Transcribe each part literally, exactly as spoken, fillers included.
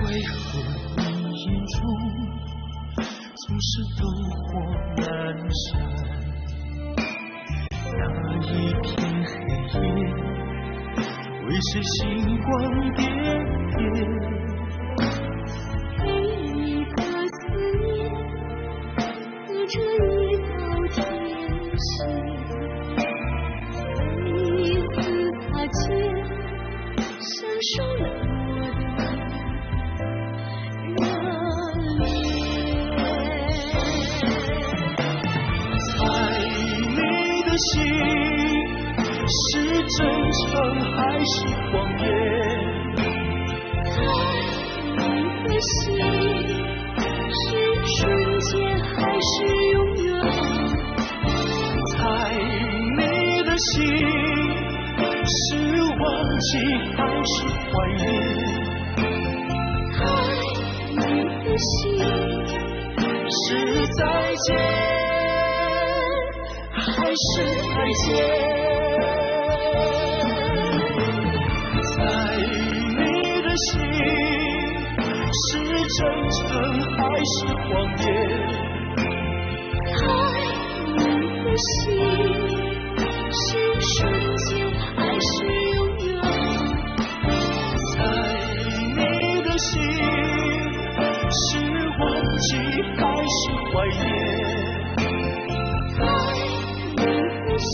在昏迷中，总是灯火阑珊。那一片黑夜，为谁星光点点？每一个思念，隔着一道天线，每一次擦肩， 闪烁了我的热烈。猜你的心是真诚还是谎言？猜你的心是瞬间还是永远？猜你的心 是忘记还是怀念？爱你的心是再见还是再见？在你的心是真诚还是谎言？爱你的心 是瞬间还是永远？在你的心，是忘记还是怀念？在你的心，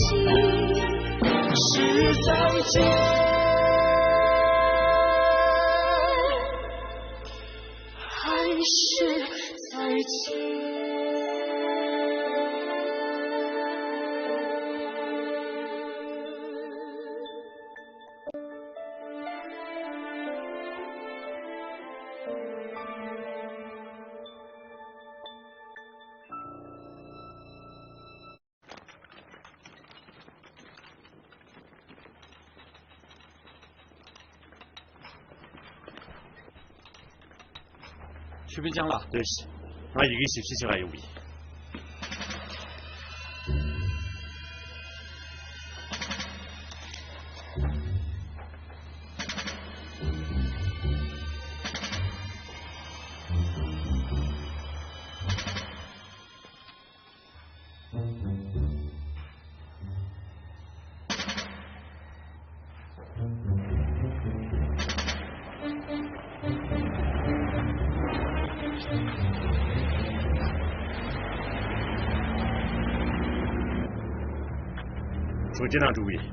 是再见还是再见？ཆོས་དཔོན་ལྕམ་ལགས། ལགས་སོ། ང་ཡི་གེ་ཞིབ་བཤེར་བྱེད་ག་ཡོང་གི་ཡིན། གྲོང་ཁྱེར་ནང་འགྲོ་གི་ཡིན།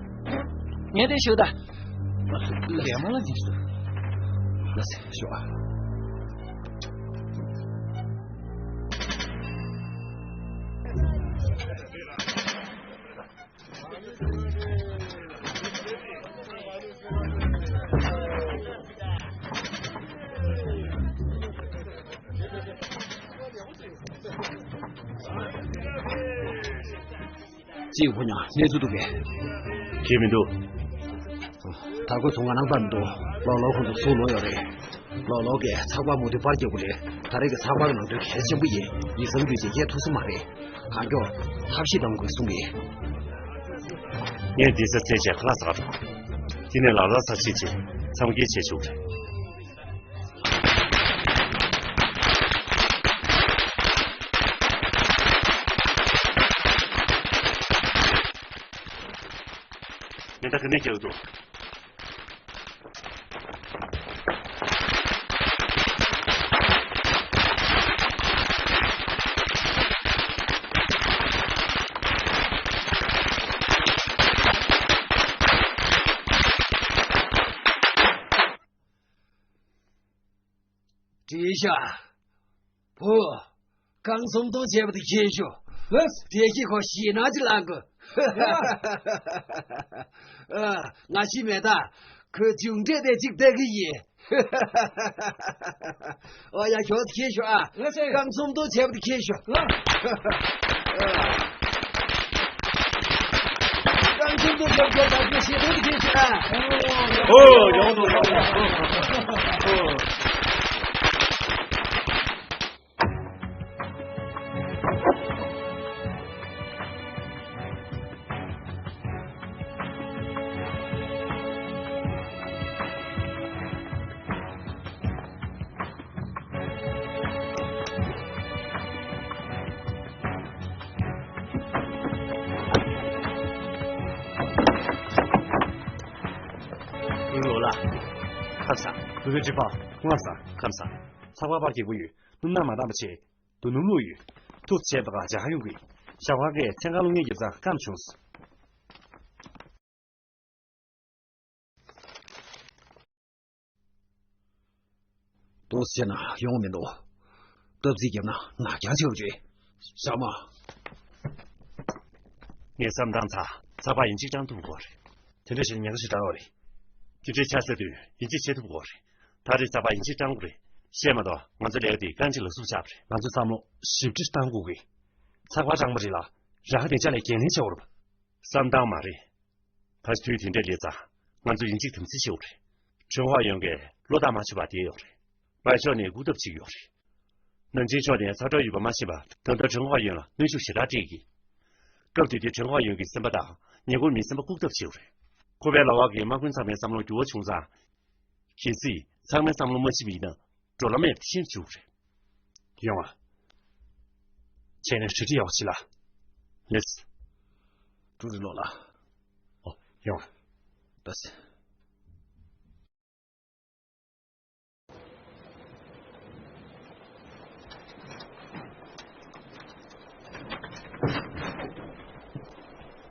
ངས་དེ་ཞུ་ད། ལས་མ་ལ་ཉིན་སུ། ལ་སེ་ཞུ་ཨ། ཅིག་ཕོ་ཉ་གནས་ཚུལ་འདུག་གས། གལ་མི་འདུག་ད་ཁོ་ཚོ་ང་རང་པ་མི་འདུག་ལོ་ལོ་ཁོ་ཚོ་སུ་ལོ་ཡོད་རེད། ལོ་ལོ་གས་ཚགས་པར་མུ་མཐུད་པར་རྒྱག་གི་རེད། ད་རེས་ཀྱི་ཚགས་པར་གི་ནང་དོན་གལ་ཆེན་པོ་ཡིན། ཡིག་ཟམ་བརྒྱུད་བྱས་རྒྱག་ཐུབ་ས་མ་རེད། གང་མགྱོགས་ཐབས་ཤེས་གནང་དགོས་གསུང་གི། ངས་འདི་ས་རྩད་བཅད་ཁ་ལག་ཟ་ག་འགྲོ། དེ་ནས་ལ་ལ་ས་ཆེ་ཆེ་མཚམས་འཁེལ་བྱས་བཅུག་རེད། མེ་མདའ་ག་ནས་རྒྱག་འདུག་བྲིས་ཤག་བུ། རྐང་ཚོམ་གཏོང་བྱས་པ་དེ་མཁྱེན་ཤོག་བདེ་སྐྱིད་ཁོ་ཞེད་སྣང་ཅིག་ལངས་དགོས། ཨ། ང་ཤི་མེད་ད། ཁོའི་མཇུག་འབྲས་དེ་གཅིག་ལྟ་གི་ཡིན། ཨོ་ཡ་ཞོགས་དེ་མཁྱེན་ཤོག་ཨ། ལགས་སེ། རྐང་ཚོམ་གཏོང་བྱས་པ་དེ་མཁྱེན་ཤོག་ལགས། རྐང་ཚོམ་གཏོང་བྱས་པ་དེ་མཁྱེན་ཤོག་ཨ། ཨོ་ཡོང་དུ་ཡོང་དུ། ཁམས་བཟང་། བུ་གའི་ཁྲི་པ། ངོ་བཟང་། ཁམས་བཟང་། ཚགས་པར་པར་རྒྱག་པོ་ཡོད། སྣུམ་ནག་མ་བཏང་པ་བྱས། དོ་ནུབ་ལུག་ཡོད། ཐུགས་ཆེ་བ་ག་ཇ་ཧ་ཡོང་གི། ཞྭ་བ་གའི་ཚན་ཁ་རླུང་ངེ་རྒྱབ་ཚ་སྐམ་བྱུང་། ཏོག་ཙམ་ན་ཡོང་མི་འདུག་སྟབས་རྩིས་བརྒྱབ་ན་ང་རྒྱལ་ཆེ་བ་རེད། ཟ་མ། ངས་བསམ་བཏང་ཚ་ཚགས་པར་ཡིན་གཅིག་བཏང་ཐུབ་དགོས་རེད། དེ་འདྲ་བྱས་ན་ཉེན་ཁ་ཞེ་དྲག་ཡོད་རེད། དེ་འདྲའི་ཆ་ཚད་དུས་ཡིན་གཅིག་བྱེད་ཐུབ་དགོས་རེད། ད་རེས་ཚགས་པར་ཡིན་གཅིག་བཏང་དགོས་རེད། བཤད་མ་གཏོགས་ང་ཚོའི་ལས་ཀ་དེ་རྐང་གཅིག་ལ་ཟུག་ཆགས་པ་རེད། ང་ཚོས་བསམ་བློ་ཞིབ་ཕྲ་བཏང་དགོས་གི། ཚགས་པར་རྐྱང་པ་རེད་ལ། རག་དེ་ཅག་ལས་འགན་ལེན་བྱེད་དགོས་རེད་པ། བསམ་སྟངས་མ་རེད། ད་དུས་དེ་འདྲ་སླེབས་ཙང་ང་ཚོ་ཡིན་གཅིག་དམ་འཛིན་བྱེད་དགོས་རེད། དྲུང་འོག་ཡོན་གྱིས་བློ་ཐག་མ་ཆོད་པ་བསྡད་ཡོད་རེད། བྷའི་ཕྱོགས་ནས་སྒུག་ཐབས་བྱེད་ཀྱི་ཡོད་རེད། ནན་ཅིང་ཕྱོགས་ནས་ཚ་དྲོད་ཡོད་པ་མ་ཤེས་པར་ད་ལྟ་དྲུང་འོག་ཡོན་ལ་གནོན་ཤུགས་ཞེ་དྲག་སྤྲད་ཀྱི། སྐབས་དེ་དུས་དྲུང་འོག་ཡོན་གྱི་སེམས་པ་དང་ཉེ་འཁོར་མིའི་སེམས་པ་སྒུག་ཐབས་བྱེད་དགོས་རེད། ཁོ་པའི་ལག་འོག་གི་དམག་དཔོན་ཚང་མའི་བསམ་བློ་འགྱུར་བ་བྱུང་ཙང་། གལ་སྲིད་ཚང་མའི་བསམ་བློ་མ་ཕྱིན་པ་ཡིན་ན་འགྲོ་ལམ་མེད་པ་ཤེས་བཅུག་རེད། ཡོང་བ། བྱས་ནས་ཧྲི་ཁྲི་ཡག་པོ་བྱེད་ལ། ལེས། ཀྲུའུ་ཧྲི་ལོག་ལ། ཨོ། ཡོང་བ། ལེས།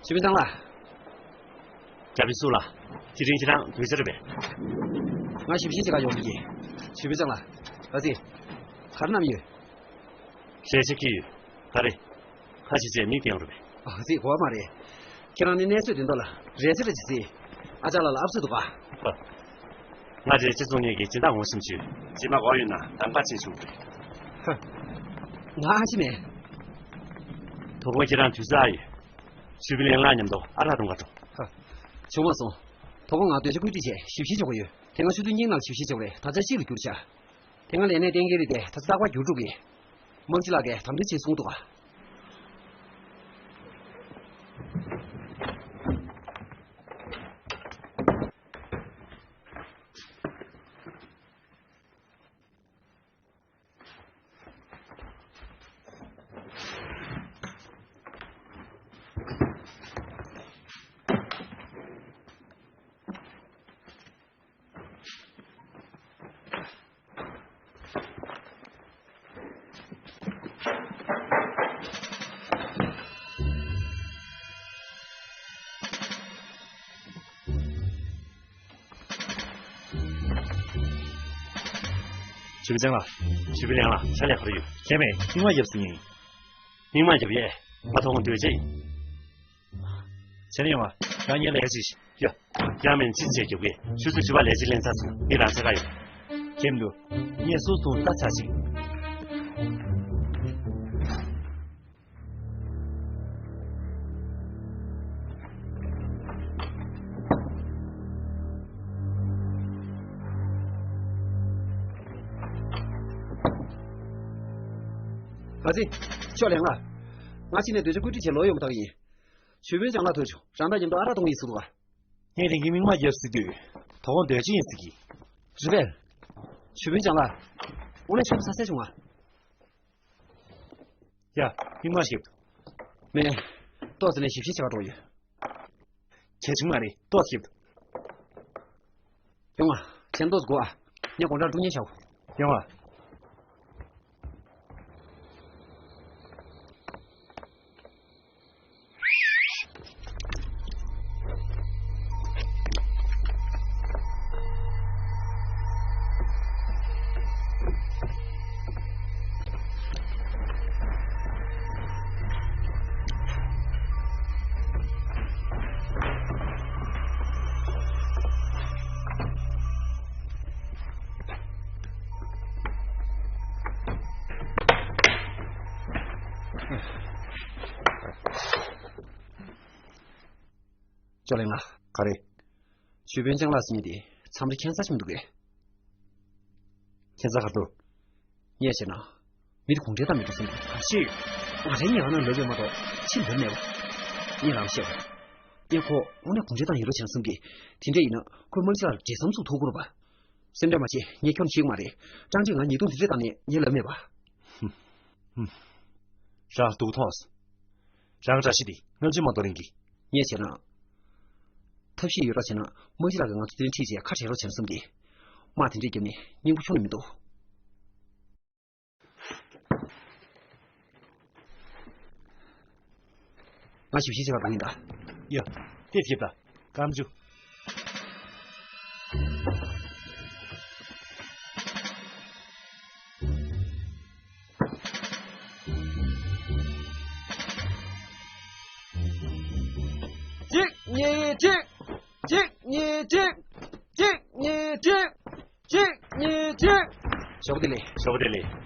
ཞུ་བའི་ཚང་ལ། རྒྱ་མི་སུ་ལ། དེ་རིང་ཁྱེད་རང་དུས་ཚོད་རེད་པས། ང་ཞིབ་བཤེར་བྱེད་ག་ཡོང་གི་ཡིན། ཞུ་བའི་ཚང་ལ། ཨ་ཙི། ག་རེ་བསྣམས་ཡོད། ཞལ་ཆས་གྱིས་ཡོད། ག་རེ། ཁ་ཕྱེ་བྱས་མིག་བསྟན་རུ་བས། ཨ་ཙི་གོ་བ་མ་རེད། ཁྱེད་རང་ནི་གནས་ཚུལ་དེ་འདྲ་ལ་རེ་ཚེ་རེ་ཅི་ཟེར། ཨ་ཅག་ལགས་ལ་ཨབ་སུ་འདུག་ག་ཧ། ང་རེ་ཅི་སོང་ངེད་ཀྱི་སྦྱིན་བདག་ངོ་ཤེས་བྱོས། རྗེས་མ་གོ་ཡོད་ན་གདམ་ག་ཅིག་བྱུང་རེད། ཧ། ང་ཨ་ཅི་མེད། དོ་དགོང་ཁྱེད་རང་དུས་ཚོད་ཨ་ཡོད། ཞུ་བི་ལེན་ལགས་མཉམ་དུ་ཨ་རག་འཐུང་ག་འགྲོ། ཧ། བྱུང་མ་སོང་། དོ་དགོང་ང་སྡོད་བྱ་བཀོད་སྒྲིག་བྱས་ཞིབ་བཤེར་བྱེད་དགོས་ཡོད། དེ་སྔ་ཆུ་ཚོད་གཉིས་ནང་ཞིབ་བཤེར་བྱས་པ་རེད། ད་ཆ་གཅིག་ལ་བསྒྱུར་བྱ། དེ་སྔ་ལས་གནས་གཏན་འཁེལ་རེད་དེ་ད་ཆ་རྟག་པར་བསྒྱུར་འགྲོ་གི། དམག་སྤྱི་ལགས་ཀྱིས་དམ་འཛིན་བྱེད་གསུངས་འདུག་ག་ཞུ་བི་ལེན་ལགས། ཞུ་བི་ལེན་ལགས་ཕྱག་ལས་ག་རེ་ཡོད། ཁྱེད་མེད་རྙིང་མ་རྒྱབ་ཟིན་ཡིན། རྙིང་མ་རྒྱབ་ཡས། ང་ཐོག་ཁོང་སྡོད་ཆ་ཡིན། བྱས་ན་ཡོང་བ། ཡང་ཉེ་ལས་ཅིག་ཡ། ཡང་མིན་ཅི་བྱེད་རྒྱུ་གི་ཆུ་ཚོད་བཅུ་པ་ལས་ཅིག་ལེན་ཚར་སོང་། འདི་རང་ཚ་ག་ཡོད། ཁྱེད་འདུག་ངས་སོ་སོ་ལྟ་ཚར་ཅིང་། ག་ཚི། ཕྱོགས་ལེན་ལ། ང་ཕྱི་ནས་སྡོད་བྱ་བཀོད་སྒྲིག་བྱས་ལོག་ཡོང་མ་ཐག་ཡིན། ཞུ་བོན་ལྕང་ལགས་ཐུག་བྱུང་། རང་དང་མཉམ་དུ་ཨ་རག་གཏོང་གི་ཡིན་ཟེར་འདུག་ག་ངས་རིང་གི་མིག་དམར་རྒྱབ་ཟེར་དུས། དོ་དགོང་སྡོད་ཀྱི་ཡིན་ཟེར་གི། རེད་པས། ཞུ་བོན་ལྕང་ལགས། དངོས་གནས་ཤོབ་ས་སད་བྱུང་ང་། ཡ། མིག་དམར་ཞིག་མེད། ཏོག་ཙམ་ནས་ཞིབ་བཤེར་བྱེད་ག་འགྲོ་ཡོད། གལ་བྱུང་མ་རེད། ཏོག་ཙམ་ཞིག་ཡོང་ང་། ཁྱེད་ཏོག་ཙམ་སྒུག་ཨ། ངས་དགོང་གྲངས་དཀྲུག་ཉེན་བྱའོ། ཡོང་ང་། ཅོ་ལེ་ང་། ག་རེ། ཞུ་བོན་ལྕང་ལགས་ཟེར་མཁན་དེ་མཚམས་རེ་ཁྱད་མཚར་ཞིག་འདུག་གས། ཁྱད་མཚར་ག་རེ་འདུག་ངས་བྱས་ན། མི་དེ་གུང་ཁྲན་ཏང་མི་འགྲོ་བསམ་གྱི་ཁ་ཤས་ཡོད། ང་རའི་ངག་ནང་ལབ་པས་མ་གཏོགས་ཕྱི་ལབ་མེད་པ། ངས་རང་བཤད་པ། ངས་ཁོ་དངོས་གནས་གུང་ཁྲན་ཏང་ཡིན་འགྲོ་བྱས་ན་བསམ་གི། དེ་འདྲ་ཡིན་ན་ཁོས་དམག་སྤྱི་ལགས་ལ་འབྲེལ་ཟམ་བཙུགས་ཐུབ་ཀྱི་རེད་པ། སེམས་ཁྲལ་མ་བྱེད། ངས་ཁྱོད་ལ་བཤད་ཀྱི་མ་རེད། ཀྲང་ཀྲིག་ང་ཉེས་རྡུང་དེ་འདྲ་བཏང་ནས་ངས་ལབ་མེད་པ། ཧུམ། ཧུམ། རང་སྡུག་ཐོགས། རང་ར་ཤི་དེ་སྔ་ཕྱི་མ་གཏོགས་རིང་གི། ངས་བྱས་ན། ད། ཐབས་ཤེས་ཡོད་ར་བྱས་ན་དམག་སྤྱི་ལགས་ཀྱིས་ང་ཚོ་དེ་རིང་ཁྲིད་བྱས་ཁ་བྲལ་རོགས་བྱས་ན་བསམ་གི། དམག་དེ་འདྲས་བརྒྱབ་ནས་སྙིང་པོ་ཁྱོན་ནས་མི་འདུག་ང་ཞིབ་བཤེར་བྱེད་པར་འགྲོ་ཡིན་ད། ཡ། དེ་ཐེབས་ད། སྐམ་ཆུ། གཅིག་གཉིས་གཅིག་གཅིག་གཉིས་གཅིག་གཅིག་གཉིས་གཅིག་གཅིག་གཉིས་གཅིག་ཞོགས་པ་བདེ་ལེགས། ཞོགས་པ་བདེ་ལེགས།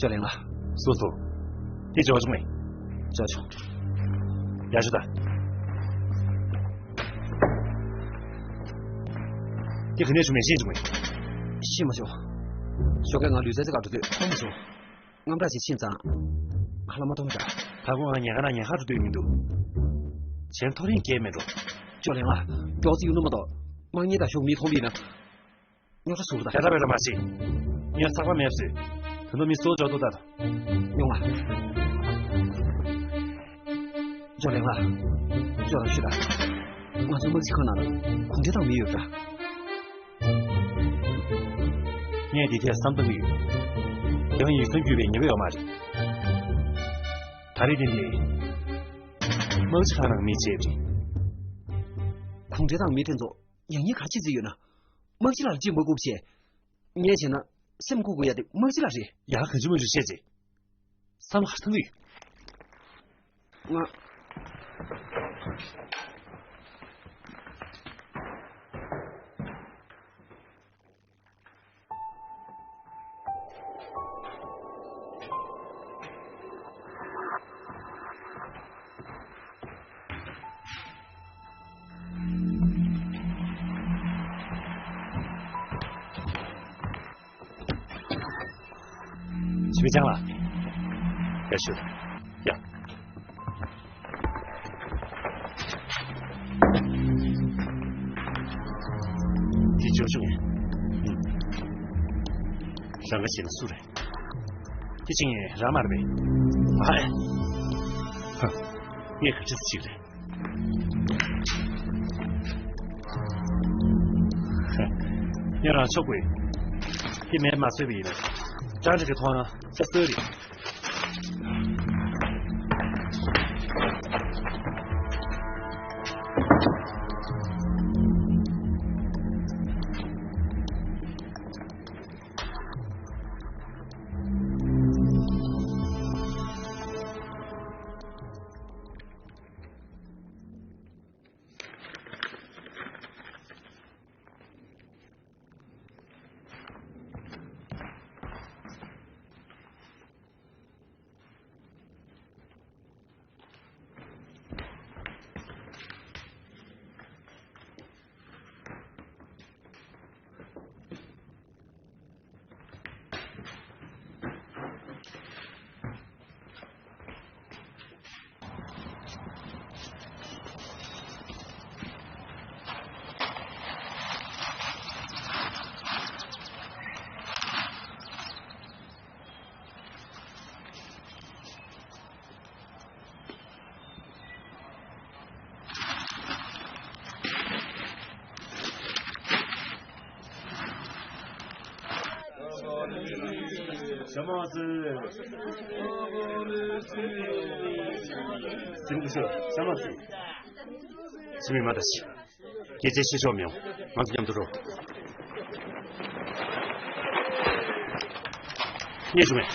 ཅོ་ལེང་ལགས། སོ་སོ། དེ་འབྱོར་བྱུང་མེད། འབྱོར་བྱུང་། ཡར་ཞུ་དང་། དེ་ག་ནས་བྱུང་མེད་ཤེས་བྱུང་མེད། ཤེས་མ་བྱུང་། ཞོགས་ཀས་ང་ལུས་རྩལ་རྩེད་གར་འགྲོ་དུས་མཐོང་མ་བྱུང་། དངངས་སྐྲག་ཅིག་ཕྱིན་ཙང་། ཧ་ལམ་མ་མཐོང་བ་འདྲ། ད་དགོང་ང་ཉལ་ཁང་ནང་ཉལ་ཁ་འགྲོ་འདོད་མི་འདུག་བྱས་ན་ཐོ་རེངས་བརྒྱབ་མེད་འགྲོ། ཅོ་ལེང་ལགས། མགྱོགས་ཙམ་ཡོང་ནོ་མ་གཏོགས་དམག་གཉེར་དང་ཞོགས་མི་མཐོང་བ་ཡིན་ན། རྙོག་དྲ་བཟོ་རུ་ད། ཡ་ད་བས་ད་མ་བྱེད། ངས་ཚགས་པར་མེད་བཟོས། ད་དུང་མི་གསོ་འཇོག་ཏུ་ད། ཡོང་ང་། ཅོ་ལེང་ལགས། ཅོ་ལགས་ཞུ་ད། ང་ཚོའི་དམག་སྤྱི་ཁང་ནང་ལ་གུང་ཁྲན་ཏང་མི་ཡོད་པ། ངས་འདི་ཐད་བསམ་བཏང་གི་ཡོད། ཡང་ཡིག་ཚང་བརྒྱུད་པའི་ཉེས་པ་ཡོད་མ་རེད། ད་རེས་འདི་འདི། དམག་སྤྱི་ཁང་ནང་མི་བྱེད་རེད། གུང་ཁྲན་ཏང་མི་དེ་ཚོ་ཡང་སྙིང་ག་ཅི་བརྩི་ཡོད་ན། དམག་སྤྱི་ལགས་ལ་ཅི་མ་སྒུག་བྱས། ངས་བྱས་ན་སེམས་འགུག་དགོས་ཡ་དེ་དམག་སྤྱི་ལགས་རེད། ཡ་ག་ཅི་མ་འཇུ་བཤད་ཅེ། བསམ་བློ་ཧར་ཐང་གི་ཡོད། ང་ཞི་བའི་ཅང་ལ། ཡ་ཤོད། ཡ། དེ་ཅོ་ཅོ། རང་ག་བྱེད་ན་སུ་རེད། དེ་ཅིང་རང་མ་རེད་པས། ཧ། ཧ། ངས་ག་ཅི་ཟེར་ཅིག་རེད། ཧ། ངས་རང་ཆོག་གི། དེ་མེད་མ་བཟོས་པ་ཡིན་ན། ཅང་ཅིག་གི་མཐོང་ན་ཆ་སྲོལ་རེད། ཤ་མ་ཟོས། སེམས་ཀྱི་ཤོག་ཤ་མ་ཟོས། ཤི་མི་མ་ད་ཤི། སྐད་ཆ་བཤད་ཆོག་མི་ཡོང་། ང་ཚོ་མཉམ་དུ་འགྲོ། རྙེད་བྱུང་མེད།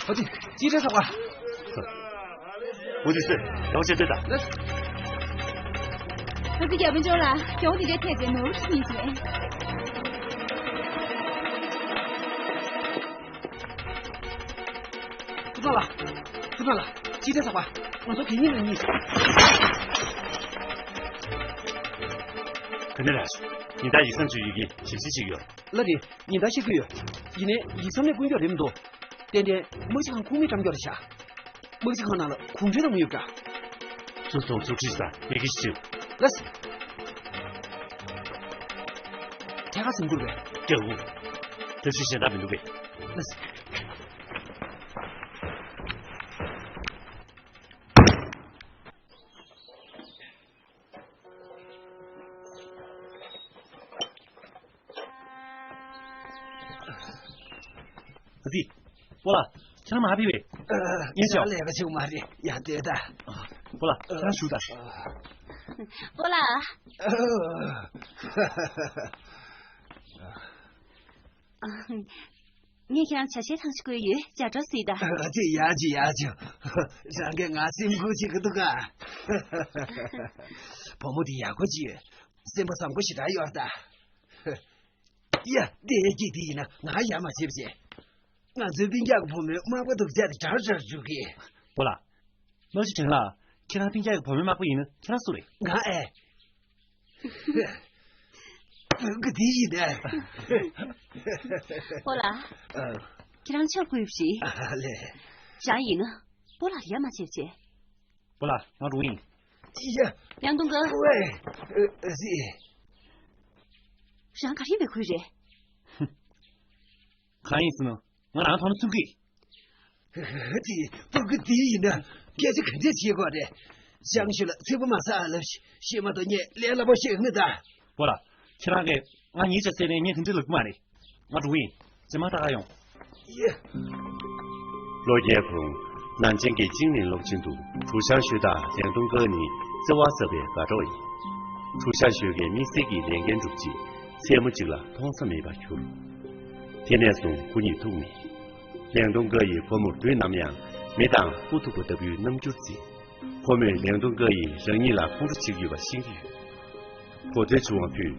ཨ་ཙི། ཅི་འདྲ་ཟེར་བ། འོ་དེ་ཚོས་ཡག་བྱས་ལྟོས་དང་། ཨ་ཙི། རྒྱ་དཔོན་ཅོག་ལ་རྒྱ་བོ་འདི་འདྲའི་ཐད་དེ་ནོར་བུ་ཞིག་ཡིན་ཟེར། ཕུ་ཐག་ལ། ཕུ་ཐག་ལ། ཅི་འདྲ་ཟེར་བ། ང་ཚོ་གད་སྙིགས་ལ་གཉིས། ག་ནས་རག་སོང་། ཉིན་ལྟར་ཡིག་ཚང་བཅུ་ཡི་གེ་ཞིབ་བཤེར་བྱེད་ཀྱི་ཡོད། ལ་རེད། ཉིན་ལྟར་ཤེས་ཀྱི་ཡོད། ཡིན་ནའི་ཡིག་ཚང་ནས་བསྐུར་རྒྱུ་རེད་མི་འདུག་ཏན་ཏན་དམག་སྤྱི་ཁང་ཁུངས་མེད་བཀྲམ་རྒྱུ་རེད་ཤག་དམག་སྤྱི་ཁང་ནང་ལ་གུང་ཁྲན་རིང་མོ་ཡོད་འདྲ། ཚུར་སོང་ཚུར་ཁྲིད་ས་ཡི་གེ་ཞིག་ལ། ཐད་ཀར་ཟིན་དགོས་རེད་པས། རྒྱག་འུ། ཐབས་ཤེས་གཞན་དག་མི་འདུག་གས། ལ། ཨ་ཙི། སྤོ་ལགས། ཁྱེད་རང་མར་ཕེབས་པས། ཨ། ངས་ཤོག་ལས་ཀ་བྱུང་མ་རེད། ཡར་ལྟོས་དང་། སྤོ་ལགས། ཁྱེད་རང་བཞུགས་དང་། སྤོ་ལགས། ངས་ཁྱེད་རང་ཇ་ཤེལ་ཐང་ཞིག་བསྐོལ་ཡོད། ཇ་དྲོ་ཟོས་དང་། ཨ་ཙི། ཡག་བྱུང་ཡག་བྱུང་། རང་གིས་ང་སེམས་ཁུར་བྱེད་ཀྱི་འདུག་ག་བུ་མོ་འདི་ཡག་པོ་ཅིག་ཡོད། སེམས་པ་བཟང་པོ་ཞེ་དྲག་ཡོད་ད། ཡ། དེ་སྐྱིད་དེ་ཡིན་ན་ང་ཡ་མ་བྱེད་བྱེད། ང་ཚོའི་སྤུན་ཀྱག་གི་བུ་མོའི་མག་པ་སྡུག་ཅག་དེ་དྲག་དྲག་འཇུག་གི། སྤོ་ལགས། དམག་སྤྱི་ཁྲེན་ལགས། ཁྱེད་རང་སྤུན་ཀྱག་གི་བུ་མོའི་མག་པ་ཡིན་ན་ཁྱེད་རང་སུ་རེད། ང་ཨེ། བུ་གུ་དེ་ཡིན་ད། སྤོ་ལགས། ཨ། ཁྱེད་རང་ཕྱིར་འགྲོ་ཡོད་པ་རེད། ཨ་ལས། རང་ཡིན་ན་སྤོ་ལགས་ཡ་མ་བྱེད་བྱེད། སྤོ་ལགས། ང་འགྲོ་ཡིན། ཡ། ལིའང་ཏུང་ཀའེ། ཝེ། ཨ་ཙི། རང་ག་རེ་ཡིན་པའི་ཁུལ་རེད། གང་ཡིན་ཟེར་ན། ང་རང་མཐོང་ན་ཚུན་གི། ཧི་ཧི་ཧི། དེ་སྤུ་གུ་དེ་ཡིན་ན་སྐད་ཆ་ག་འདྲས་བྱེད་དགོས་རེད། ཞང་ཞུང་ལ་ཚིག་པ་མ་ཟ་ཨ་ལབ་ཤིག་མ་གཏོགས་ངས་ལས་སླ་པོ་ཤེས་ཀྱི་མེད་ད། སྤོ་ལགས། ཁྱེད་རང་གིས་ང་ཉིད་ཅག་བསད་ནས་ངས་དེ་འདྲས་ལབ་ཀྱི་མ་རེད། ང་འགྲོ་གི་ཡིན། རྗེས་མ་ད་ག་ཡོང་། ཡེ། ལོ་བརྒྱད་གོང་ནན་ཅིང་གི་ཅིང་ལིན་སློབ་ཆེན་དུ་གྲུ་ཞང་ཞུས་དང་ལིའང་ཏུང་ཀའེ་གཉིས་བརྩེ་བ་ཟབ་པའི་དགའ་གྲོགས་ཡིན། གྲུ་ཞང་ཞུས་ཀྱིས་དམིགས་བསལ་གྱི་ལས་འགན་བསྒྲུབས་རྗེས་མཚན་མོ་གཅིག་ལ་མཐོང་ས་མེད་པར་གྱུར། དེ་ནས་བཟུང་ཁོ་གཉིས་ཐུག་མེད། ལིའང་ཏུང་ཀའེ་ཡིས་ཁོ་མོར་དུས་ནམ་ཡང་མི་དང་དབུ་ཐུག་པ་ལྟ་བུའི་རྣམ་འགྱུར་འཛིན། ཁོ་མོས་ལིའང་ཏུང་ཀའེ་ཡིས་རང་ཉིད་ལ་ཁོང་ཁྲོ་བྱེད་ཀྱི་ཡོད་པ་ཤེས་ཀྱི་ཡོད། གོ་ཐོས་བྱུང་བ་བུས་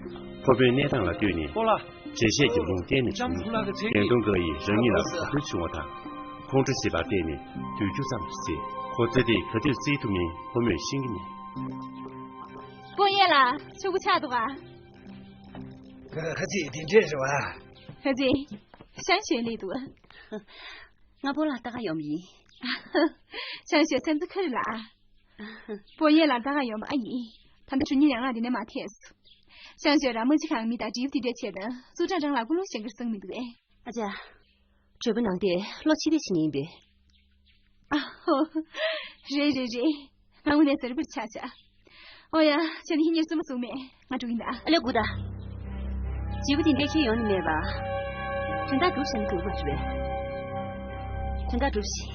ཁོ་མོའི་གནས་སྟངས་ལ་ལྟོས་ནས། སྤོ་ལགས། འགྲེལ་བཤད་ཀྱི་ལུང་བསྟན་ནས་བྱུང་ནས། ལིའང་ཏུང་ཀའེ་ཡིས་རང་ཉིད་ལ་གོ་ཐོས་བྱུང་བ་དང་། ཁོང་ཁྲོ་བྱེད་པར་བརྟེན་ནས་སྡོད་རྒྱུ་ཙམ་དུ་ཟད། གོ་ཐོས་དེ་ག་དུས་སེལ་ཐུབ་མིན་ཁོ་མོས་ཤེས་ཀྱི་མེད། སྤོ་ཡེ་ལགས། ཕྱུག་པོ་ཆགས་འདུག་ག་ཁ་ཚིག་དེ་འདྲས་རེད་བ། ཁ་ཚིག་ཞང་ཞུང་སླེབས་འདུག་ང་སྤོ་ལགས་ལྟ་ག་ཡོང་བ་ཡིན། ཞང་ཞུང་སེམས་ཚ་ཁ་རེད་ལགས། སྤོ་ཡེ་ལགས་ལྟ་ག་ཡོང་བ་ཨ་ཡིན། ད་ལྟ་གྲུ་གཉིས་ཡང་ལ་འདི་ནས་མར་ཐད་སོང་། ཞང་ཞུང་རང་དམག་སྤྱི་ཁང་མི་དང་འབྲེལ་བ་དེ་འདྲས་བྱས་ན་ཙུའུ་ཀྲང་ཀྲང་ལགས་ཀུན་སློང་གཞན་དགར་སོང་མི་འདུག་གས། ཨ་ཅག་གྲོས་པོ་ནང་དེ་བློ་ཆེ་བའི་ཞིག་ཡིན་པས། ཨ་ཧོ། རེད་རེད་རེད། ང་དངོས་གནས་གསར་པ་ཆགས་ཆགས། ཨོ་ཡ། ཁྱེད་ནི་ཧི་ཉེར་བཙུན་མ་བཟུང་མེད། ང་འགྲོ་གི་ཡིན་ད། ཨ་ལས་སྒུག་ད། བྱེད་པོ་དེ་འདྲས་ཁྱེད་ཡོང་ནི་མེད་པ། དོན་དག་སྒྲུབ་བྱས་ན་འགྲོ་དགོས་རེད་པས། དོན་དག་སྒྲུབ་ཤིག་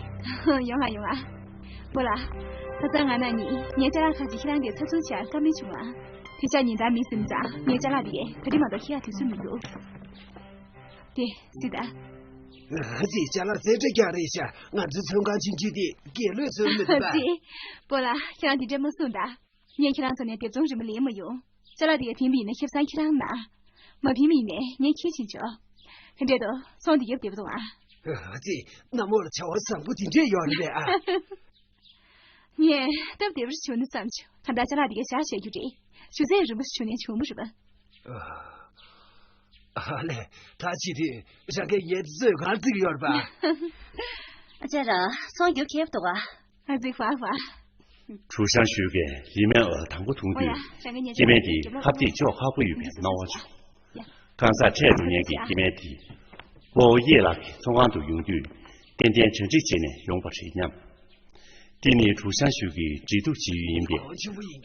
ཡོང་ང་ཡོང་ང་། སྤོ་ལགས། ཁ་སང་ང་ན་ནི་ངའི་ཅ་ལག་ཁག་ཅིག་ཁྱེད་རང་གིས་ཚབ་བསྲུང་བྱེད་ཡར་བཀའ་མོལ་བྱུང་ང་། དེ་ཤག་ཉིན་ལྟར་མི་སེམས་ཙང་ངའི་ཅ་ལག་དེ་གས་ད་རེས་མ་གཏོགས་ཁྱེད་ཡ་དུས་ཚོད་མི་འདུག་དེ་སྲིད་ད། ཨ་ཙི། ཅ་ལག་རྩེ་གྲ་རྒྱག་རེད་ཤག་ང་ཚོའི་ཚོང་ཁང་ཆུང་ཆུང་དེ་གས་ལོས་ཚོར་མི་འདུག་པ། ཨ་ཙི། སྤོ་ལགས། ཁྱེད་རང་དེ་འདྲས་མ་གསུངས་ད། ངས་ཁྱེད་རང་ཚོ་ནས་སྡེབ་ཚོང་རིན་པ་ལེན་མ་ཡོང་། ཅ་ལག་དེ་གས་ཕན་པ་ཡིན་ན་ཁེ་བཟང་ཁྱེད་རང་ན། མ་ཕན་པ་ཡིན་ནའི་ངས་ཁྱེར་ཕྱིན་ཆོག་ག་འདྲས་འདུག་ཚོང་དེ་རྒྱབ་བདེ་པོ་འདུག་ཨ། ཨ་ཙི། གནམ་འོག་ལ་བྱ་བ་བཟང་པོ་དེ་འདྲས་ཡོད་རེད་པས་ཨ། ངས་སྟབས་བདེ་པོ་ཞིག་བྱུང་ན་བསམ་བྱུང་། གང་ལྟར་ཅ་ལག་དེ་གས་བཞག་བཞག་རྒྱུ་རེད། ཞུ་ཚད་རིན་པོ་ཞིག་བྱུང་ནའི་བྱུང་བ་རེད་པ། ཨ་ལས། ད་ཅི་དུས་རང་གིས་ངའི་བཟོས་གང་བརྩི་གི་ཡོད་རེད་པ། ཨ་ཅག་ར་ཚོང་རྒྱུ་ཁེབས་འདུག་ག་ཨ་ཙི། ཧྥ་ཧྥ། གྲུ་ཞང་ཞུས་ཀྱིས་ལི་མན་འོལ་དང་པོ་མཐོང་དུས་སྐྱེ་དམན་དེ་ཁ་གཏད་གཅོག་ཁག་པོ་ཡོད་པའི་སྣང་བ་བྱུང་། གང་ཟག་འཕྲད་འགྲོ་མཁན་གྱི་སྐྱེ་དམན་དེས་སྤོ་ཡེ་ལགས་ཀྱི་ཚོང་ཁང་དུ་ཡོང་དུས་ཏན་ཏན་གྲ་སྒྲིག་བྱས་ནས་ཡོང་བ་རེད་སྙམ། དེ་ནི་གྲུ་ཞང་ཞུས་ཀྱི་འབྲེལ་གཏུག་བྱེད་ཡུལ་ཡིན་པས་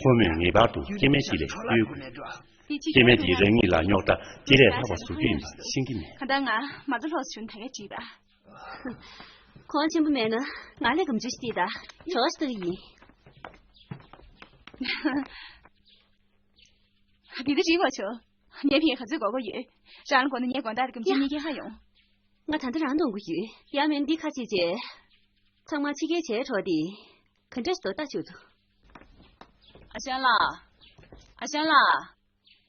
ཁོ་མོས་ངེས་པར་དུ་སྐྱེ་དམན་དེ་ལས་གཡོལ་དགོས། སྐྱེ་དམན་དེས་རང་ཉིད་ལ་རྙོག་དྲ་དེ་ལས་ལྷག་པ་བཟོ་རྒྱུ་ཡིན་པ་ཤེས་ཀྱི་མེད། གང་ལྟར་ང་མ་རྩ་ལྷོག་བྱུང་ད་གས་བྲིས་པ། གོང་ཆེན་པོ་མེད་ན་ང་ལས་སྒམ་ཆུ་ཞིག་སྟེར་ད། གྲོགས་ཤིག་ལྟ་གི་ཡིན། འདི་འདྲ་རིག་པ་ཆོ། ངའི་ཕན་ག་ཚོད་དགོས་མཁོ་ཡོད། རང་ལ་དགོས་ན་ངའི་དགོང་དག་ལ་སྒམ་ཆུ་གཉིས་ཁྱེར་ཧ་ཡོང་། ང་ད་ལྟ་རང་འདོང་གི་ཡོད། ཡང་མིན་འདི་ཁ་ཕྱེ་བྱས། ཚང་མ་ཕྱི་རྒྱལ་བྱས་འགྲོ་དེ། ག་འདྲ་ཞིག་འདུག་ལྟ་ཆོག་ཚོ། ཨ་ཞང་ལགས། ཨ་ཞང་ལགས།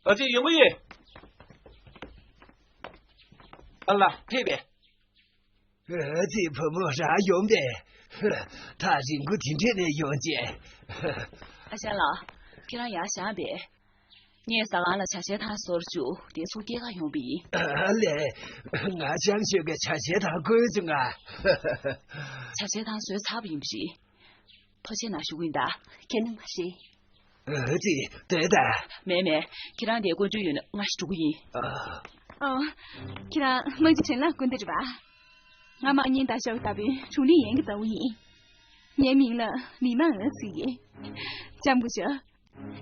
ཨ་ཙི་ཡོང་གི་ཡོད། ཨ་ལ་ཕེབས་པས། ཨ་ཙི་བུ་མོ་རང་ཡོང་པས། ཐག་རིང་པོ་དེ་འདྲས་ནས་ཡོང་རྗེས། ཨ་ཞང་ལགས། ཁྱེད་རང་ཡར་བཞེངས་པས། ངས་ཟ་ཁང་ལ་ཇ་ཆའི་ཐང་བཟོ་རུ་བཅུག་དེ་ཚོ་སྐྱེལ་ག་ཡོང་པ་ཡིན། ཨ་ལས། ང་ལྕམ་ཤོས་ཀྱི་ཇ་ཆའི་ཐང་བསྐོལ་བྱུང་ང་། ཇ་ཆའི་ཐང་བཟོས་ཚར་བ་ཡིན་པ་རེད། ཐུགས་རྗེ་གནང་ཞུ་གི་ཡིན་ད། ཁྱེད་ནི་མ་ཤེས། ཨ་ཙི་ལྟོས་དང་། མེད་མེད། ཁྱེད་རང་དེ་སྐུ་མགྲོན་ཡོད་ན་ང་ཞིག་འགྲོ་གི་ཡིན། ཨ། ཨོ། ཁྱེད་རང་དམག་སྤྱི་ཁྲེན་ལགས་སྐུ་མདུན་རེད་པ། ང་དམག་གཉེན་ལྟ་ཞོག་ལྟ་བུའི་དྲུང་ལི་ཡན་གྱི་བདག་པོ་ཡིན། ངའི་མིང་ལ་ལི་མང་ཨེ་ཟེར་ཡོད། ལྕམ་སྐུ་ཞབས།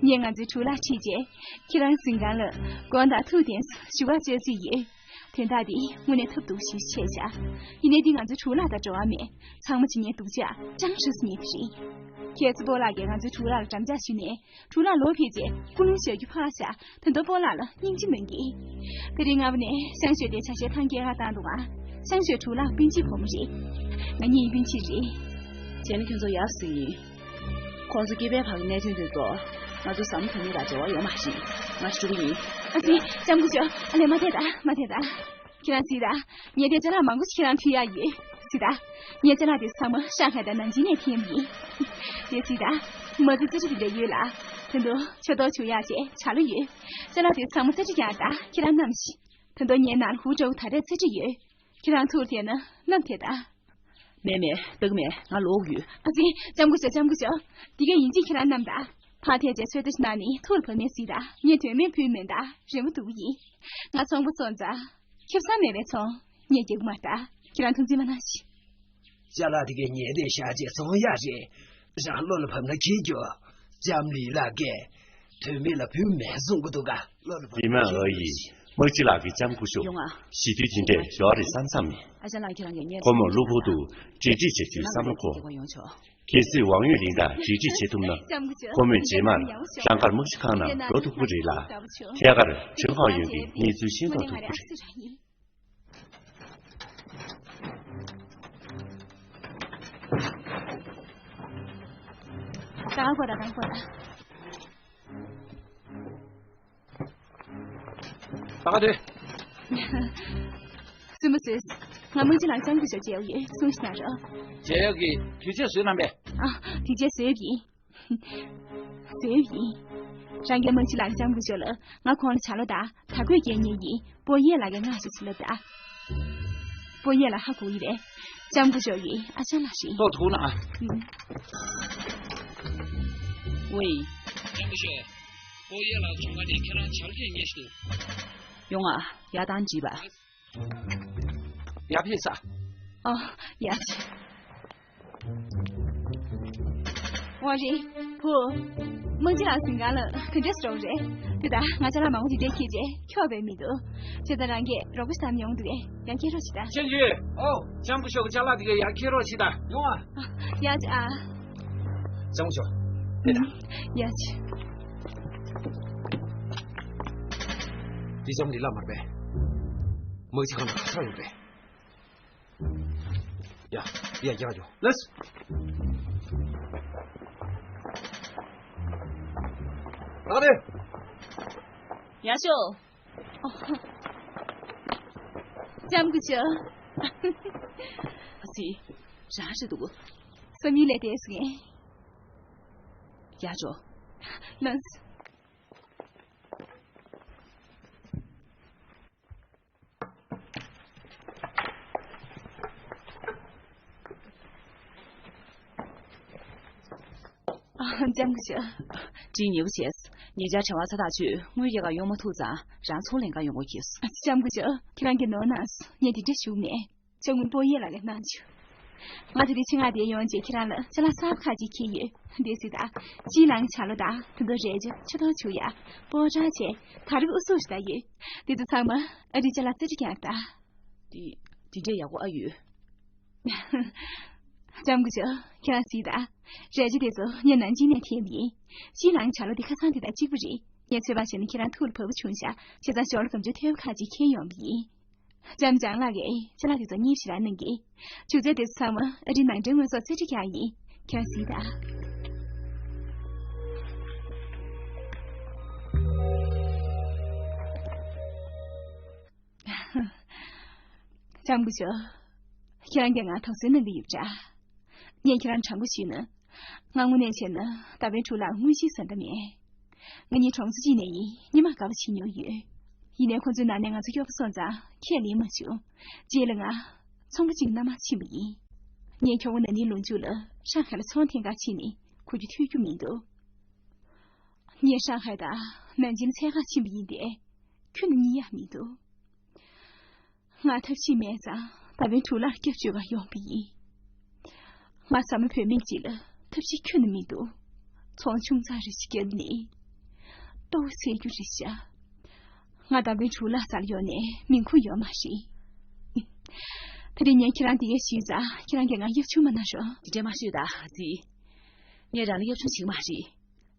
ངས་ང་ཚོའི་གྲུ་ལག་ཁྲིད་རྗེས་ཁྱེད་རང་གཟིམ་ཁང་ལ་དགོངས་དག་ཐུགས་བདེན་ཞུ་བ་བཅར་རྩིས་ཡོད། དོན་དག་འདི་དངོས་གནས་ཐབས་སྡུག་ཞིག་ཆེ་ཤག་ཡིན་ནའི་འདི་ང་ཚོའི་གྲུ་ལག་དང་འབྲེལ་བ་མེད། ཚང་མ་བྱེད་ཉན་སྡུག་ཅག་ཅང་ཧྲི་སི་ཉན་དེ་རེད། ཁྱེད་ཚོ་སྤོ་ལགས་ཀྱིས་ང་ཚོའི་གྲུ་ལག་ལ་འགྲམ་ལྕག་གཞུས་ནས་གྲུ་ལག་ལོག་ཕེབས་རྗེས་ཀུན་སློང་བཞག་རྒྱུ་ཕར་བཞག་ད་དུང་སྤོ་ལགས་ལ་སྙིང་རྗེ་གནང་གི། དེ་རིང་སྔ་མོ་ནས་ཤང་ཤོས་དེ་ཇ་ཆའི་ཐང་སྐྱེལ་ག་བཏང་འདུག་ཨ། ཤང་ཤོས་གྲུ་ལག་སྤུན་མཆེད་བུ་མོ་རེད། ང་གཉིས་སྤུན་མཆེད་རེད། བྱས་ན་ཁྱོད་ཚོ་ཡག་སྲིད་ཡིན། ཁོང་ཚོ་སྐྱེ་འཕེལ་བར་གྱི་གནད་དོན་དེ་ཚོ་ང་ཚོ་ཟམ་དེ་གཉིས་དང་འབྲེལ་བ་ཡོད་མ་རེད། ང་ཞུ་གི་ཡིན། ཨ་ཙི། ལྕམ་སྐུ་ཞབས། ཨ་ལས། མ་དེ་ད། མ་དེ་ད། ཁྱེད་རང་གཟིགས་དང་། ངས་དེ་ཅ་ལག་མང་པོ་ཞིག་ཁྱེད་རང་ཕུལ་ཡག་ཡོད། གཟིགས་དང་། ངས་ཅ་ལག་དེ་ཚང་མ་ཧྲང་ཧའེ་དང་ནན་ཅིང་ནས་འཐེན་པ་ཡིན། དེ་གཟིགས་དང་། མ་རྩི་རྩི་ཏྲ་དེ་འདྲ་ཡོད་ལ། ད་དུང་ཆུ་གཏོར་བྱུག་ཡག་བྱས་ཇ་ལོ་ཡོད། ཅ་ལག་དེ་ཚང་མ་རྩི་ཏྲ་རྒྱག་དང་། ཁྱེད་རང་མནམས་ཤིག་ད་དུང་ངའི་ནང་ལ་ཧུ་ཀྲོའུ་ད་རེས་རྩི་ཏྲ་ཡོད། ཁྱེད་རང་ཐུགས་བདེ་ན་མནམས་དེ་དང་། མེད་མེད། བདག་མེད། ང་ལོག་ཡོད། ཨ་ཙི། ལྕམ་སྐུ་ཞབས། ལྕམ་སྐུ་ཞབས། འདི་ག་ཡིན་གཅིག་ཁྱེད་རང་མནམས་དང་། ཕར་ཐལ་རྗེས་ཚོད་ལྟ་ཞིག་གནང་ནས་ཐུགས་ལ་བབས་མེད་གཟིགས་དང་། ངས་དོན་མེད་ཕུལ་མིན་དང་རན་པོ་འདུག་ཡིན། ང་ཚོང་པ་སོང་ཙང་། ཁེ་བཟང་མེད་པའི་ཚོང་ངས་རྒྱག་གི་མ་རེད་ད། ཁྱེད་རང་ཐུགས་འཛེམ་མ་གནང་ཞིག་ཅ་ལག་དེ་གའི་ཉལ་བསྡད་བཞག་རྗེས་ཚོང་ཡག་རེད། རང་བློ་ལ་བབས་ན་འཁྱེར་རྒྱུ། ལྕམ་ལི་ལགས་ཀྱིས་དོན་མེད་ལ་ཕུལ་མེད་གསུང་གི་འདུག་ག་བློ་ལ་བབས་ན་ལི་མང་འཁྱེར་ཨོ་རྒྱུ། ཡིས། དམག་སྤྱི་ལགས་ཀྱིས་ལྕམ་སྐུ་ཞབས། ཡོང་ང་། ཞི་དུལ་དེ་འདྲས་ཡོད་རེད་བསམ་བསམ་མེད། ཨ་ཅག་ལགས། ཁྱེད་རང་གིས་ངས་ཁོ་མོར་གློ་བུར་དུ་འབྲེལ་འདྲིས་བྱེད་རྒྱུའི་བསམ་བློ་འཁོར། ང་ལ་ངོ་ཤེས་པ་ཡོང་ཆོག་གལ་སྲིད་ཝང་ཡུས་ལིན་དང་འབྲེལ་འདྲིས་བྱེད་ཐུབ་ན། ལྕམ་སྐུ་ཞབས། ཁོ་མོས་རྗེས་མར་རང་དགར་དམག་སྤྱི་ཁང་ནང་འགྲོ་ཐུབ་ཀྱི་རེད་ལ། ཐད་ཀར་ཁྲིན་ཧའོ་ཡུན་གྱི་གནས་ཚུལ་ཤེས་རྟོགས་ཐུབ་ཀྱི་རེད། ད་ག་གོ་ད། ད་ག་གོ་ད། ད་ག་དེ། སུན་མ་སོས། ང་དམག་སྤྱི་ལགས་ལྕམ་སྐུ་ཞབས་མཇལ་ཡོང་ཡོད། གསུང་ཞིག་གནང་རོགས། མཇལ་ཡག་གི་དུས་ཚོད་བཟོས་གནང་པས། ཨ། དེ་རྗེས་བཟོས་ཡིན། བཟོས་ཡིན། རང་གི་དམག་སྤྱི་ལགས་ལྕམ་སྐུ་ཞབས་ལ་ང་ཁོང་ལ་ཇ་ལོ་དང་དར་གོས་རྒྱག་མཁན་ཡིན། པོ་ཡེ་ལགས་ཀྱིས་མངགས་ཤིག་ཟེར་ལབ་དང་། པོ་ཡེ་ལགས་ཧ་གོ་ཡི་རེད། ལྕམ་སྐུ་ཞབས་ཡིན། ཨ་ཅག་ལགས་རེད། ཏོག་ཐུག་ན་ཨ། ཡིན། ཝེ། ལྕམ་སྐུ་ཞབས། པོ་ཡེ་ལགས་ཚོང་ཁང་ནས་ཁྱེད་རང་ཇ་ལོ་ཐོན་མཁན་ཞིག་འདུག་ཡོང་ང་། ཡར་བཏང་བྱིས་པ། ཡར་ཕེབས་ས། ཨ། ཡར་ཕེབས། ཝང་རིན། བུ། དམག་སྤྱི་ལགས་གཟིམ་ཁང་ལ་ག་འདྲས་འགྲོ་གི་རེད། དེ་ད་ང་ཅ་ལག་མང་པོ་ཞིག་འདིར་འཁྱེར་རྗེས་འཁྱོག་པའི་མི་འདུག་བྱས་ཙང་རང་གིས་རོགས་པ་ཞིག་བཏང་ན་ཡོང་འདུག་གས། ཡར་འཁྱེར་རོགས་བྱེད་དང་། ཅན་ཅུན། ཨོ། ལྕམ་སྐུ་ཞབས་ཀྱི་ཅ་ལག་དེ་ག་ཡར་འཁྱེར་རོགས་བྱེད་དང་། ཡོང་ཨ། ཡ་ཅི་ཨ། ལྕམ་སྐུ་ཞབས། ཕེབས་དང་། ཡ་ཅི། འདི་ལྕམ་ལི་ལགས་མ་རེད་པས། དམག་སྤྱི་ཁང་ནང་ག་ས་ཡོད་པས། ཡ། ཡ། ཡ། ཡ། ལགས། ད་རེད། ཡ་ཤོ། ལྕམ་སྐུ་ཞབས། ཨ་ཙི། རང་རེད་འདུག་བསམ་ཡུལ་ལས་འདས་སོང་ངས། ཡ་ཇོ། ལགས། ཨ། ལྕམ་སྐུ་ཞབས། བཀྲིན་ཉེ་བོ་བྱས། ཉེ་ཆར་བྱ་བ་ཚ་ཐག་ཆོད་དངུལ་རྒྱག་གར་ཡོང་མ་ཐུབ་ཙང་རང་ཚོང་ལེན་གར་ཡོང་དགོས་ཁེལ་སོང་། ཨ། ལྕམ་སྐུ་ཞབས། ཁྱེད་རང་གིས་ནོར་གནང་སོང་། ངས་འདི་འདྲ་ཞུས་མེད། ཅ་དངུལ་པོ་ཡེ་ལགས་ཀྱིས་གནང་བྱུང་། ང་དེ་རིང་ཆེད་མངགས་འདིར་ཡོང་རྗེས་ཁྱེད་རང་ལ་ཅ་ལག་གསར་པ་ཁག་ཅིག་ཁྱེར་ཡོད། འདི་གཟིགས་དང་། སྤྱི་ལང་ཇ་ལོ་དང་། ད་དུང་རས་ཆ། ཆུ་གཏོར་བྱུག་ཡག་སྤོ་ཊ་བྱས། ད་རེས་ཨུ་སུ་ཞིག་ད་ཡོད། འདི་ཚོ་ཚང་མ་ཨ་རིའི་ཅ་ལག་རྩིས་སྤྲོད་རྒྱག་ད། འདི། འདི་འདྲས་ཡག་པོ་ཨ་ཡོད། ལྕམ་སྐུ་ཞབས། ཁྱེད་རང་གཟིགས་དང་། རས་ཆ་དེ་ཚོ་ངས་ནན་ཅིང་ནས་འཐེན་པ་ཡིན། སྤྱི་ལང་ཇ་ལོ་འདི་ཁ་སང་དེ་དང་གཅིག་པ་རེད། ངས་ཚོད་དཔག་བྱས་ན་ཁྱེད་རང་ཐུགས་ལ་བབས་པོ་བྱུང་ཤག་བྱས་ཙང་ཞོར་ལ་གམ་ཆུ་ཐོལ་པ་ཁག་ཅིག་འཁྱེར་ཡོང་པ་ཡིན། ལྕམ་ལྕང་ལགས་ཀྱིས་ཅ་ལག་དེ་ཚོ་མཉེས་པོ་ཞིག་རག་གནང་གི། ཆུ་ཚོད་དེ་ཚོ་ཚང་མ་ཨ་རིའི་ནང་འདྲེན་དངོས་ཟོག་རྩིས་ཁྲ་རྒྱག་ཡིན། ཁྱེད་རང་གཟིགས་དང་། ལྕམ་སྐུ་ཞབས། ཁྱེད་རང་གིས་ང་དོགས་ཟོན་གནང་གི་ཡོད་པ་འདྲ། ངས་ཁྱེད་རང་དྲང་པོ་ཞུས་ན། ང་དངོས་གནས་བྱས་ན་ད་ཕན་ཕྲུག་ལགས་དངོས་གཞི་བཟོ་འདྲ་མེད། ང་གཉིས་གྲོང་ཚོ་གཅིག་ནས་ཡིན། སྔོན་མ་དགའ་པོ་བྱེད་མྱོང་ཡོད། ཡིན་ནའི་ཁོ་ཚོའི་ནང་ནས་ང་ཚོ་སྐྱོ་པོ་སོང་ཙང་ཁས་ལེན་མ་བྱུང་། རྗེས་ལ་ང་ཚོང་པ་གཅིག་མནའ་མར་ཕྱིན་པ་ཡིན། ངས་ཁྱོ་བོ་ན་ནིང་ལོ་མཇུག་ལ་ཧྲང་ཧའེ་ལ་ཚོང་འཐེན་གར་ཕྱིན་ནས་ཁོ་རྒྱུ་ཐུག་རྒྱུ་མི་འདུག་ངས་ཧྲང་ཧའེ་དང་ནན་ཅིང་ལ་འཚོལ་གར་ཕྱིན་པ་ཡིན་ཏེ། ཁྱོན་ནས་རྙེད་ཡག་མི་འདུག་ང་ཐབས་ཤེས་མེད་ཙང་ད་ཕན་ཕྲུག་ལགས་སྐྱབས་བཅོལ་གར་ཡོང་པ་ཡིན། ང་བཟའ་མི་བུད་མེད་ཅིག་ལ་ཐབས་ཤེས་ཁྱོན་ནས་མི་འདུག་ཚོང་ཆུང་ཙག་རེ་ཞིག་བརྒྱབ་ནས་ལྟོ་བ་འཚོལ་རྒྱུ་རེད་ཤག་ང་ད་ཕན་ཕྲུག་ལགས་རྩར་ཡོང་ནས་མིང་ཁུར་ཡོད་མ་རེད། ད་རེས་ངས་ཁྱེད་རང་འདི་ག་ཞུས་ཙང་ཁྱེད་རང་གིས་ང་གཡབ་ཆུང་མ་གནང་རོགས། དེ་འདྲ་མ་ཞུས་ད་ཟི། ངས་རང་ལ་གཡབ་ཆུང་བྱེད་ཀྱི་མ་རེད།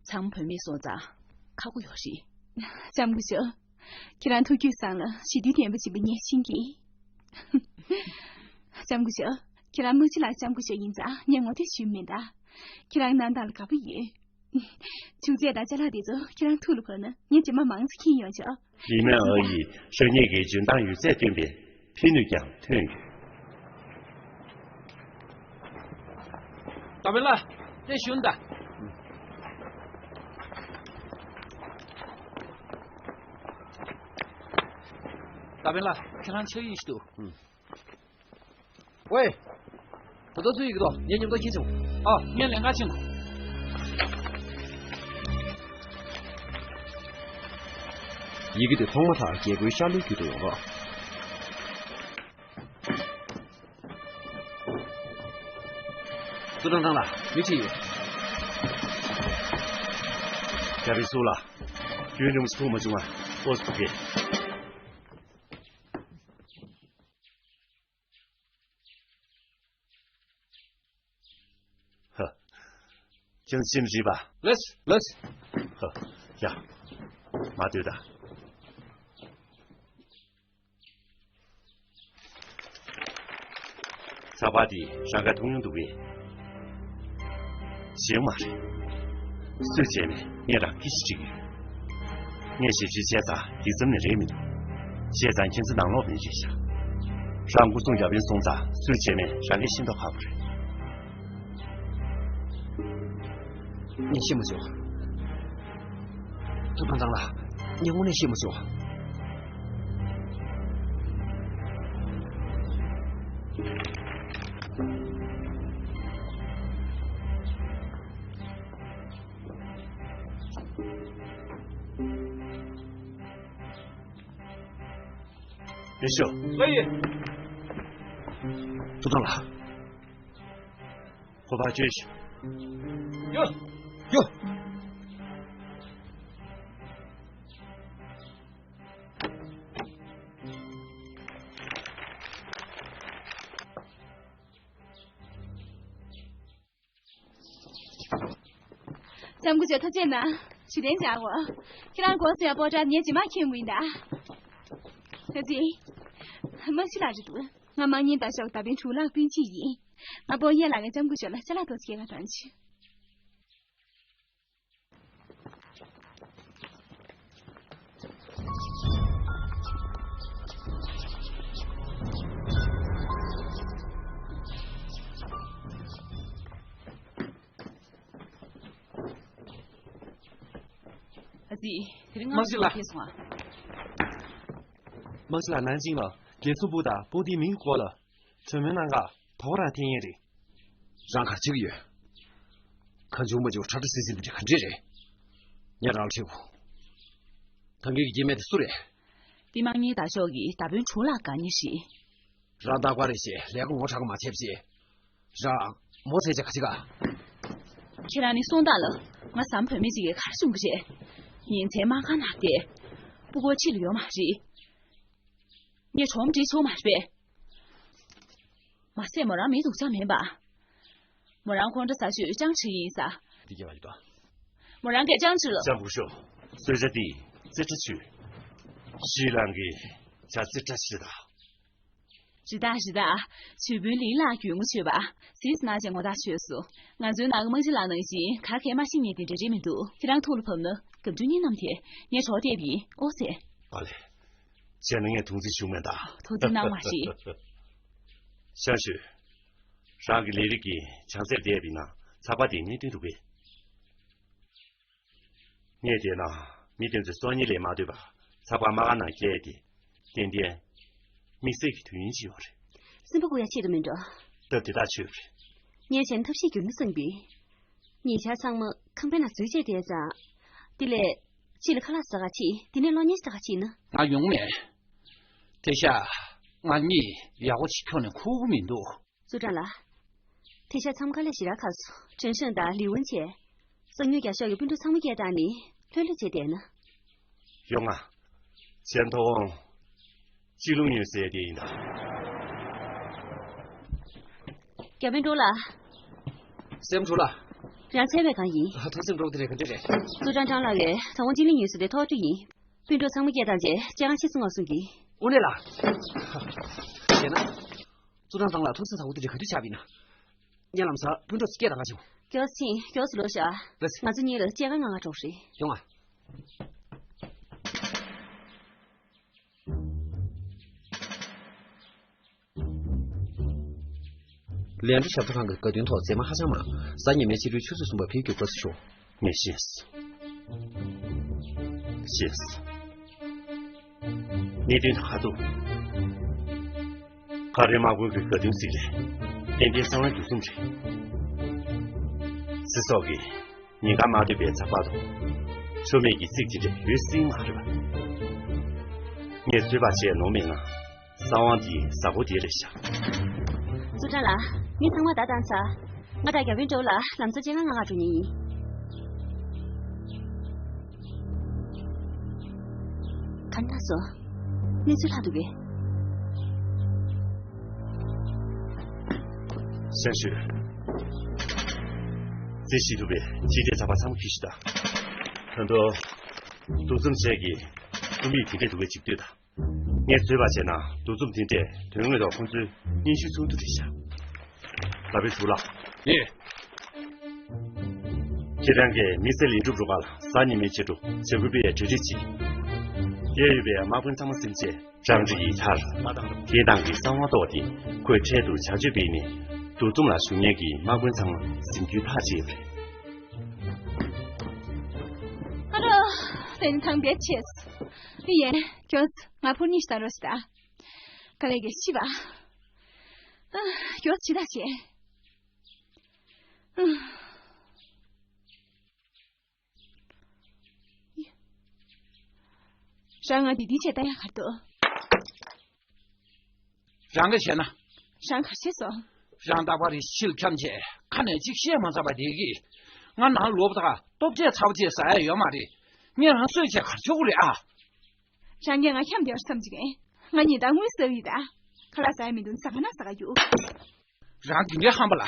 ཚང་མ་བུད་མེད་སོང་ཙང་ཁག་པོ་ཡོད་རེད། ལྕམ་སྐུ་ཞབས། ཁྱེད་རང་ཐུགས་རྒྱུས་བཟང་ལ་ཞི་དུལ་ལྡན་པ་ཅིག་ཡིན་པ་ངས་ཤེས་ཀྱི། ལྕམ་སྐུ་ཞབས། ཁྱེད་རང་དམག་སྤྱི་ལགས་ལྕམ་སྐུ་ཞབས་ཡིན་ཙང་ངས་ངོ་དེབ་ཞུས་མིན་ད། ཁྱེད་རང་གནང་སྟངས་ལ་དགའ་པོ་ཡོད། ཆུ་ཚོད་དང་ཅ་ལག་དེ་ཚོ་ཁྱེད་རང་ཐུགས་ལ་འཁོར་ན་ངས་རྗེས་མ་མང་ཙམ་འཁྱེར་ཡོང་ཆོག་ལི་མན་ཨོ་ཡིས་རང་ཉིད་ཀྱི་འཇོན་ཐང་ཡོད་ཚད་བཏོན་པའི་ཕན་ནུས་ཀྱང་ཐོན་ཡོད། ད་ཕན་ལགས། དེ་ཞུན་ད། ད་ཕན་ལགས། ཁྱེད་རང་ཕྱག་ཡིག་ཞིག་འདུག་ཝེ། ད་དུང་ཚུར་ཡིན་གྱི་འདུག་ངའི་མཉམ་དུ་ཁྱེར་བྱུང་། ཨ། ངས་ལེན་ག་ཕྱིན་དགོས། ཡི་གེ་དེ་མཐོང་མ་ཐག་རྒྱལ་པོའི་ཤར་ལྷོའི་རྒྱུད་དུ་ཡོང་རོགས། སུ་དང་དང་ལ་མི་ཁྲིད་ཡོད། རྒྱལ་པོའི་སུ་ལ། རྒྱུན་རིང་པོ་ཞིག་ཐུག་མ་བྱུང་བ་ཨོ་སུ་གེ། ཧ། ཁྱེད་ཚོ་ཕྱིན་རེད་པ། ལགས་ལགས། ཧ། ཡ། མ་སྡོད་ད། ཚགས་པར་འདི་རང་ག་མཐོང་མྱོང་འདུག་གས། ཞེ་མ་རེད། སུས་བྱས་ནས་ངས་རང་སྐད་ཆ་དྲིས་ཡོད། ངས་ཞིབ་འཇུག་བྱས་ཙང་འདི་ཙམ་ནས་རེད་མི་འདུག་བྱས་ཙང་ཁྱེད་ཚོ་ནང་ལོགས་མི་རེད་ཤག་རང་སྐུ་སྲུང་ཡག་པོ་སོང་ཙང་སུས་བྱས་ནས་རང་སྐད་ཤེས་མདོག་ཁ་པོ་རེད། ངས་ཤེས་མ་བྱུང་། ཐུབ་དང་ཚང་ལ་ངས་དངོས་གནས་ཤེས་མ་བྱུང་། ཡེ་ཤོ། ལགས་ཡིན། ཐུབ་དང་ལ། ཁོ་ཕར་བྱོས་ཤིག་ཡོ། ཡོ། ལྕམ་སྐུ་ཞབས་ཐུགས་རྗེ་གནང་། ཞུ་གཏན་འཇགས་གོ། ཁྱེད་རང་དགོངས་ཟེར་ཡ་པོ་ཏྲ་ངས་རྗེས་མ་མཁྱེན་དགོས་ཡིན་ད། ད་ཅི། མ་ཤི་ལ་རེད་འདུག་ང་དམག་ཉིན་ད་ཞོག་ད་ཕན་གྲུ་ལག་སྤུན་མཆེད་ཡིན། ང་པོ་ཡན་ལག་གི་ལྕམ་སྐུ་ཞབས་ལ་ཅ་ལག་ཏོག་ཙམ་སྐྱེལ་ག་བཏང་ཆུ། ཨ་ཙི། དེ་རིང་དམག་སྤྱི་ལགས། སོང་ཨ། དམག་སྤྱི་ལགས་ནན་ཅིང་ལ་རྒྱལ་ཚོགས་པུའུ་དང་པུའུ་ཏིའི་མིང་སྐོར་ལ་གྲོས་མོལ་གནང་ག་ད་ག་རང་འཐེན་ཡས་རེད། རང་ག་རེ་བྱེད་ཀྱི་ཡོད། ཁ་མཆུ་མ་མཆུ་ཁྲ་ཁྲ་སིལ་སིལ་འདི་འདྲ་ག་འདྲས་རེད། ངས་རང་ལ་དྲིས་དགོས། ད་གིན་གྱི་སྐྱེ་དམན་དེ་སུ་རེད། འདི་དམག་ཉིན་ད་ཞོག་གི་ད་ཕན་གྲུ་ལག་དགའ་ཉེ་ཞིག་རང་རྟག་པར་རེ་བྱས་ལས་ཀ་ངོ་དྲག་མ་བྱས་པ་བྱས། རང་མོ་ཚེ་ཆ་ག་ཅི་ག་ཁྱེད་རང་ནི་གསུང་སྟངས་ལ་ང་བཟའ་མོ་བུད་མེད་ཅིག་གི་ཁར་བྱུང་གི་རེད། ཉིན་མཚན་དམག་ཁང་ནང་བསྡད། སྤུ་གུ་ཕྱི་ལ་ཡོད་མ་རེད། ངས་གྲོགས་མོ་འདྲིས་ཆོག་མ་རེད་པས། མ་ཟད་མོ་རང་མི་སྡུག་ཅག་མིན་པ། མོ་རང་ཁོང་ཁྲོ་ཟ་ཆོས་ཅང་ཁྲི་ཡིན་ས། འདི་སྐྱེ་བ་ཡིན་པ། མོ་རང་གིས་ཅང་ཁྲི་ལ། ལྕམ་སྐུ་ཞབས། གསོལ་ཇ་འདི་རྩེ་ཁྲ་ཆུ། ཤི་ལང་གི་ཇ་རྩེ་ཁྲ་ཆུ་དང་། རེད་ད་རེད་ད། ཇོ་དཔོན་ལིན་ལགས་རྒྱུས་མངའ་ཆོད་པ། གཟིགས་གནང་བྱས་ངོ་རྟགས་ཆོད་སོང་། ང་ཚོའི་ནང་གི་དམག་སྤྱི་ལགས་ནང་བཞིན་ག་གེ་མ་ཤེས་མཁན་དེ་འདྲ་རེད་མི་འདུག་ཁྱེད་རང་ཐུགས་ལ་བབས་ན་སྐབས་དྲུག་གཉིས་རྣམས་དེ་ངས་གྲོགས་བསྡད་པ་ཡིན། ཨོ་ཙི། ཨ་ལས། བྱས་ན་ངས་དུང་ཚིགས་ཞུ་མེད་ད། དུང་ཚིགས་གནང་བ་ཞིག་ཤང་ཞུས། རང་གི་ལས་རིགས་ཀྱི་བྱང་ཚད་བསྡད་པ་ཡིན་ན་ཚགས་པར་དེ་གནད་དོན་འདུག་གས། ངས་བལྟས་ན་མི་དེ་ཚོས་སང་ཉིན་ལས་མ་སྡོད་པར་ཚགས་པར་དམག་སྒར་ནང་བསྐྱལ་ཏེ། ཏན་ཏན་དམིགས་བསལ་གྱི་དོན་སྙིང་ཅིག་ཡོད་རེད། སེམས་པ་སྐུ་ཡ་ཆེད་དུ་མིན་འགྲོ། སྟབས་དེ་དག་ཆོད་རེད། ངས་བྱས་ན་ཐབས་ཤེས་བསྒྱུར་ན་བསམ་པས། ཉེ་ཆར་ཚང་མ་ཁང་པའི་ནང་འཛུལ་བྱས་བསྡད་ཙང་། དེ་ལས་ཕྱི་ལ་ཁ་ལག་ཟ་ག་ཕྱིན། དེ་ནས་གློག་བརྙན་ལྟ་ག་ཕྱིན་ན། ང་ཡོང་མེད། དེ་ཤ། ང་གཉིད་ཡག་པོ་ཞིག་ཁྱོག་ནས་ཁུག་གི་མི་འདུག་ཙུའུ་ཀྲང་ལགས། དེ་ཤ་མཚམས་ཁ་ལས་ཞེ་དྲག་ཁ་སོང་། ཁྲེན་ཧྲེང་དང་ལི་ཝུན་ཆེ། གསང་ཉུལ་རྒྱག་ཤོག་གི་སྤུན་གྲོགས་ཚང་མ་སྐད་བཏང་ནས་ལྷོད་ལྷོད་བྱས་བསྡད་ན། ཡོང་ང་། ཅན་ཐོ་ཝང་། ཅི་ལུང་ཡོད་ཟེར་དེ་ཡིན་ད། རྒྱ་དཔོན་ཀྲོའུ་ལགས། སེམས་ཁྲུ་ལ། རང་འཚོལ་བས་གང་ཡིན། ཐུགས་སེམས་སྤྲོ་པོ་དེ་རེད། ག་འདྲ་རེད། ཙུའུ་ཀྲང་ཀྲང་ལགས་ཀྱིས་ཚང་ཝང་ཅི་ལིང་ཡོད་ཟེར་དེ་ཐོག་འཕྲོས་ཡིན། སྤུན་གྲོགས་ཚང་མ་སྐད་བཏང་རྗེས་སྤྱན་སྔ་ཕྱིར་སོང་ང་གསུང་གི། དངོས་གནས་ལ། བྱས་ན། ཙུའུ་ཀྲང་ཀྲང་ལགས་ཐུགས་སེམས་ཚ་བོ་དེ་རེད། ག་དུས་ཆགས་པ་ཡིན་ན། ངས་ལམ་སང་སྤུན་གྲོགས་ཚོ་སྐད་བཏང་ག་བྱུང་། མགྱོགས་ཕྱིན་མགྱོགས་སུ་ལོག་ཤག་ལགས་སེ། ང་ཚོ་གཉིས་ལ་སྐྱེས་སྐར་ང་ང་འགྲོ་རེད། ཡོང་ང་། ལན་ཀྲུའུ་ཞབས་བྲོ་ཁང་གི་དགའ་སྟོན་ཐོག་མཛེས་མ་ཧ་ཅང་མང་། གཟའ་ཉི་མའི་ཕྱི་དྲོའི་ཆུ་ཚོད་གསུམ་པར་ཕེབས་རྒྱུར་དགའ་བསུ་ཞུ། ངས་ཤེས་སོང་། ཤེས་སོང་། གནད་དོན་དང་ཁ་ཐུག་ཁ་རེ་དམག་དཔོན་གྱི་དགའ་སྟོན་གཟིགས་རེད། ཏན་ཏན་གསང་བའི་འདུ་འཛོམས་རེད། སྲིད་ཚོགས་ཀྱིས་ཉེན་ཁ་མ་འདོད་པའི་ཚགས་པར་དང་། ཆོ་མེད་ཀྱི་ཚིག་ཅི་འདྲ་ཡོད་སྲིད་མ་རེད་པ། ངས་ཚོད་དཔག་བྱས་ནོར་མེད་ན། གསང་བ་འདི་གཟའ་འཁོར་འདི་རེད་ཤག་ཙུའུ་ཀྲང་ལགས། ངས་ཚང་མ་ད་བཏང་ཚར། ང་དང་རྒྱ་དཔོན་ཀྲོའུ་ལགས་ལམ་སང་སྤྱན་སྔ་ང་ང་འགྲོ་མཁན་ཡིན། ག་འདྲ་སོང་། གནས་ཚུལ་ལྷག་འདུག་གས། ཤང་ཞུས། རྩིས་ཞིབ་ཐུབ་པའི་ཕྱི་འབྲེལ་ཚགས་པར་ཚང་མ་ཁྱེར་ཤོག་དང་། ད་དུང་། འདུ་འཛོམས་བཅས་ཀྱི་རྩོམ་ཡིག་དེ་འདྲས་འདུག་གས། ཅིག་ལྟོས་དང་། ངས་ཚོད་དཔག་བྱས་ན་འདུ་འཛོམས་འདི་འདྲས་དོན་དངོས་ཐོག་ཁོང་ཚོའི་སྙན་ཞུ་ཚོགས་འདུ་རེད་ཤག་ལ་པའི་ཟུར་ལ། ཡེ། ཁྱེད་རང་གིས་དམིགས་བསལ་ལས་སྒྲུབ་རུ་ཁག་ལ་གཟའ་ཉི་མའི་ཕྱི་དྲོ་བྱ་འགུལ་སྤེལ་ཡའི་གྲ་སྒྲིག་བྱེད། བསྡད་ཡོད་པའི་དམག་དཔོན་ཚང་མ་སེམས་ཆེ། ཀྲང་ཀྲི་ཡིས་མཐར། དེ་དང་གི་གསང་བ་རྟོགས་ཏེ་ཁོས་འཕྲལ་དུ་བྱ་སྤྱོད་སྤེལ་ནས་འདུ་འཛོམས་ལ་ཞུགས་མཁན་གྱི་དམག་དཔོན་ཚང་མ་ཟིན་རྒྱུའི་ཐག་བཅད་པ་རེད། ཨ་རོ། དེ་ནི་ཐང་བེད་ཆེས། ཡིན། ཁྱོད་ང་ཕུར་གཉིས་ཤིག་བཏང་རོགས་ཞེས་ད། དཀའ་ལས་ཀྱིས་ཤི་བ། ཨ། ཁྱོད་ཇི་ལྟར་བྱེད། ཨ། རང་ང་འདི་འདི་བྱས་ལྟ་ཡག་ག་རེ་འདུག་རང་གིས་བྱས་ན། རང་ག་བྱས་སོང་། རང་རྟག་པར་རེ་ཕྱིར་འཁྱམས་བྱས་ཁ་ནས་གཅིག་བཤད་མ་ཚར་བ་དེ་གིས། ང་ནང་ལོག་པ་དང་ལྟོ་ཆས་ཚ་པོ་ཆེ་ཟ་ཡ་ཡོད་མ་རེད། ངས་རང་གསོད་བྱས་ག་རེ་བྱེད་དགོས་རེད་ཨ། རང་གིས་ང་འཁྱམས་བསྡད་པར་བསམ་གྱི་མེད། ང་ཉིན་ལྟར་དངུལ་ཟ་གི་ཡོད་ད། ཁ་ལག་ཟ་ཡ་མི་འདུག་ཟ་ཁང་ནང་ཟ་ག་རྒྱུགས། རང་གི་འདྲའི་ཧམ་པ་ལ།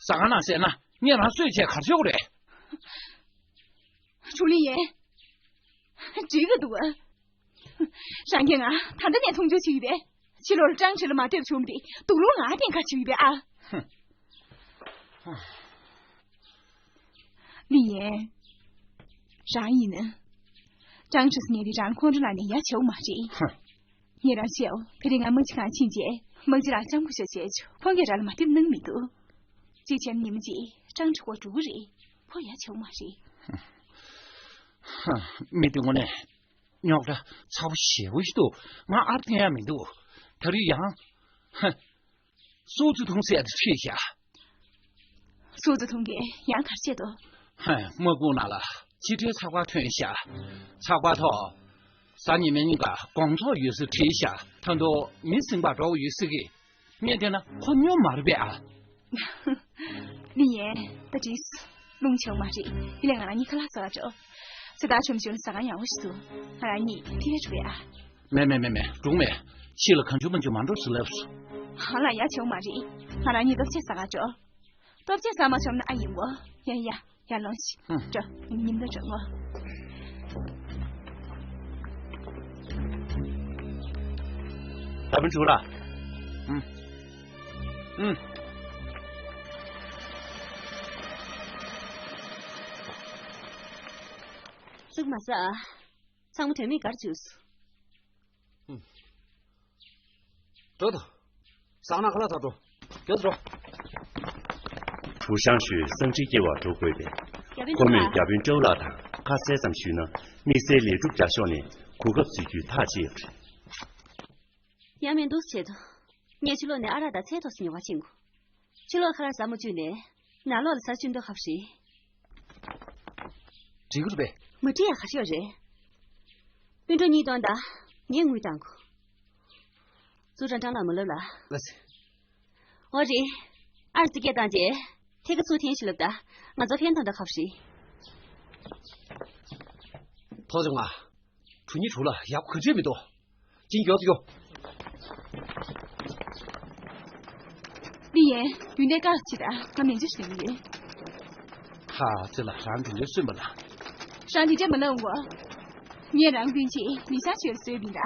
ཟ་ཁང་ནང་ཟས་ན་ངས་རང་གསོད་བྱས་ག་རེ་བྱེད་དགོས་རེད། ཆུང་ལི་ཡིན། འགྲིག་གི་འདུག་རང་གིས་ང་ད་ལྟ་ནས་མཐོང་ཆུང་བྱེད་ཀྱི་རེད། ཕྱི་ལོགས་ལ་ཀྲང་ཀྲི་ལ་མ་སྤྲད་བྱུང་བ་དེ་དུག་ལོག་ང་གཏན་འཁེལ་བྱེད་ཀྱི་རེད་ཨ། ལི་ཡན། རང་ཡིན་ན། ཀྲང་ཀྲི་ཟེར་མཁན་དེ་རང་ཁོང་ཁྲོ་ལངས་ནས་ཡ་བྱེད་དགོས་མ་རེད། ཧུམ། ངས་རང་བཤད་འོ། དེ་རིང་ང་དམག་སྤྱི་ཁང་ཕྱིན་རྗེས་དམག་སྤྱི་རང་ལྕམ་སྐུ་ཞབས་བྱས་བྱུང་། ཁོང་གིས་རང་ལ་མ་ཐེབས་གནང་མི་འདུག་གཅིག་བྱས་ན་ཉི་མ་གཅིག་ཀྲང་ཀྲི་ཁོ་འགྲོ་གི་རེད། ཁོ་ཡ་བྱེད་དགོས་མ་རེད། ཧ། མི་དེ་དངོས་གནས་རྙོག་དྲ་ཚ་པོ་ཞེ་པོ་ཞིག་འདུག་ང་ཨར་འཐེན་ཡ་མི་འདུག་ད་རེས་ཡང་། ཧ། སུའུ་ཙི་ཐུང་ཟེར་ཡ་དེ་ཁྲིད་བཞག་སུའུ་ཙི་ཐུང་གིས་ཡང་ག་རེ་བྱས་འདུག་ཧ། དམག་དཔུང་ནང་ལ་སྤྱི་ཁྲལ་ཚགས་པར་ཐོན་བཞག་ཚགས་པར་ཐོག་གཟའ་ཉི་མའི་ཉིན་ཀ་དགོང་ཚོགས་ཡོད་ཟེར་བྲིས་བཞག་ད་དུང་མི་ཟིན་པར་འགྲོ་ཡོད་ཟེར་གི། ངས་བལྟས་ན་ཁོ་སྨྱོ་མ་རེད་པས་ཨ། ལི་ཡན། ད་འགྲིག་རླུང་ཆེ་བ་མ་རེད། དེ་ལས་ང་རང་གཉིས་ཁ་ལག་ཟ་ག་འགྲོ། ཚེ་ཐར་ཆུང་ཆུང་ཟ་ཁང་ཡག་པོ་ཞིག་འདུག་ང་རང་གཉིས་ཐིག་ལེ་འགྲོ་བས་ཨ། མེད་མེད་མེད་མེད། སྒྲུང་མེད། ཕྱི་ལ་གང་བྱུང་མང་བྱུང་མ་འགྲོ་ཟེར་ལབ་སོང་། ཧ་ལ་ཡ་བྱེད་དགོས་མ་རེད། ང་རང་གཉིས་ལྟོ་ཆས་ཟ་ག་འགྲོ། ལྟོ་ཆས་ཟ་མ་བྱུང་ན་ཨ་ཡིན་གོ། ཡ་ཡ། ཡར་ལོངས་ཤིག་ཧུམ། འགྲོ། ཉིན་འདི་འགྲོ་ངོ་། ད་ཕན་ཆུ་ལ། ཨུམ། ཨུམ། ཚིག་མ་ཟ། ཚང་མ་དོན་མེད་གར་བཅུག་སོང་། ཨུམ། འགྲོ་དང་། ཟ་ན་ཁ་ལག་ད་འགྲོ། རྒྱབ་འགྲོ། ཧྥུ་ཤང་ཞུས་གསང་འཕྲིན་སྐྱེལ་བར་འགྲོ་དགོས་པས། རྒྱ་དཔོན་ཁོ་མོས་ཚང་མ། རྒྱ་དཔོན་ཀྲོའུ་ལགས་དང་ཁ་གསལ་ཙམ་ཞུས་ན། དམིགས་བསལ་ལས་སྒྲུབ་རྒྱག་ཕྱོགས་ནས་གོ་སྐབས་བཟོ་རྒྱུའི་ཐག་བཅད་ཡོད་པ་རེད། ཡང་མི་འདུག་བྱེད་དོ། ངས་ཕྱི་ལོགས་ནས་ཨ་རག་དང་ཚལ་ཐོག་སུ་ཉོ་བ་ཕྱིན་གོ། ཕྱི་ལོགས་ཁ་ལག་ཟ་མ་བཅུག་ནས། ནང་ལོགས་ལ་ཟ་བཅུག་མདོག་ཁ་པོ་རེད། འགྲིག་གི་རེད་པས། མ་འགྲིག་ཡ་ག་རེ་ཡོད་རེད། སྤུན་གྲོགས་གཉིས་གཏོང་དང་། ངས་དངུལ་བཏང་གོ། ཙུའུ་ཀྲང་ཀྲང་ལགས་མ་ལབ་ལ། ལགས་སེ། འོ་རེད། ཨར་ཙི་སྐད་བཏང་རྗེས། ཐད་ཀར་ཚུར་འཐེན་ཞིག་ལབ་ད། ང་ཚོ་ཕན་ཐོགས་མདོག་ཁ་པོ་རེད། ཐོག་ཅང་ང་། གྲུ་གཉིས་གྲུ་ལ་ཡག་པོ་ག་འདྲས་མི་འདུག་ཅིང་མགྱོགས་སུ་ཡོང་། ལི་ཡན། ཡུན་ནན་བཀག་ཅིག་དང་ང་མན་ཇུ་ཞིག་ལེན་གྱི་ཡོད། ཧ་ཙི་ལ་རང་དེ་འདྲས་སུན་པ་ལ། རང་དེ་འདྲས་མ་ལབ་འོང་། ངས་རང་སྤུན་མཆེད་ལི་ཤང་ཞུས་བཟོས་པ་ཡིན་ད།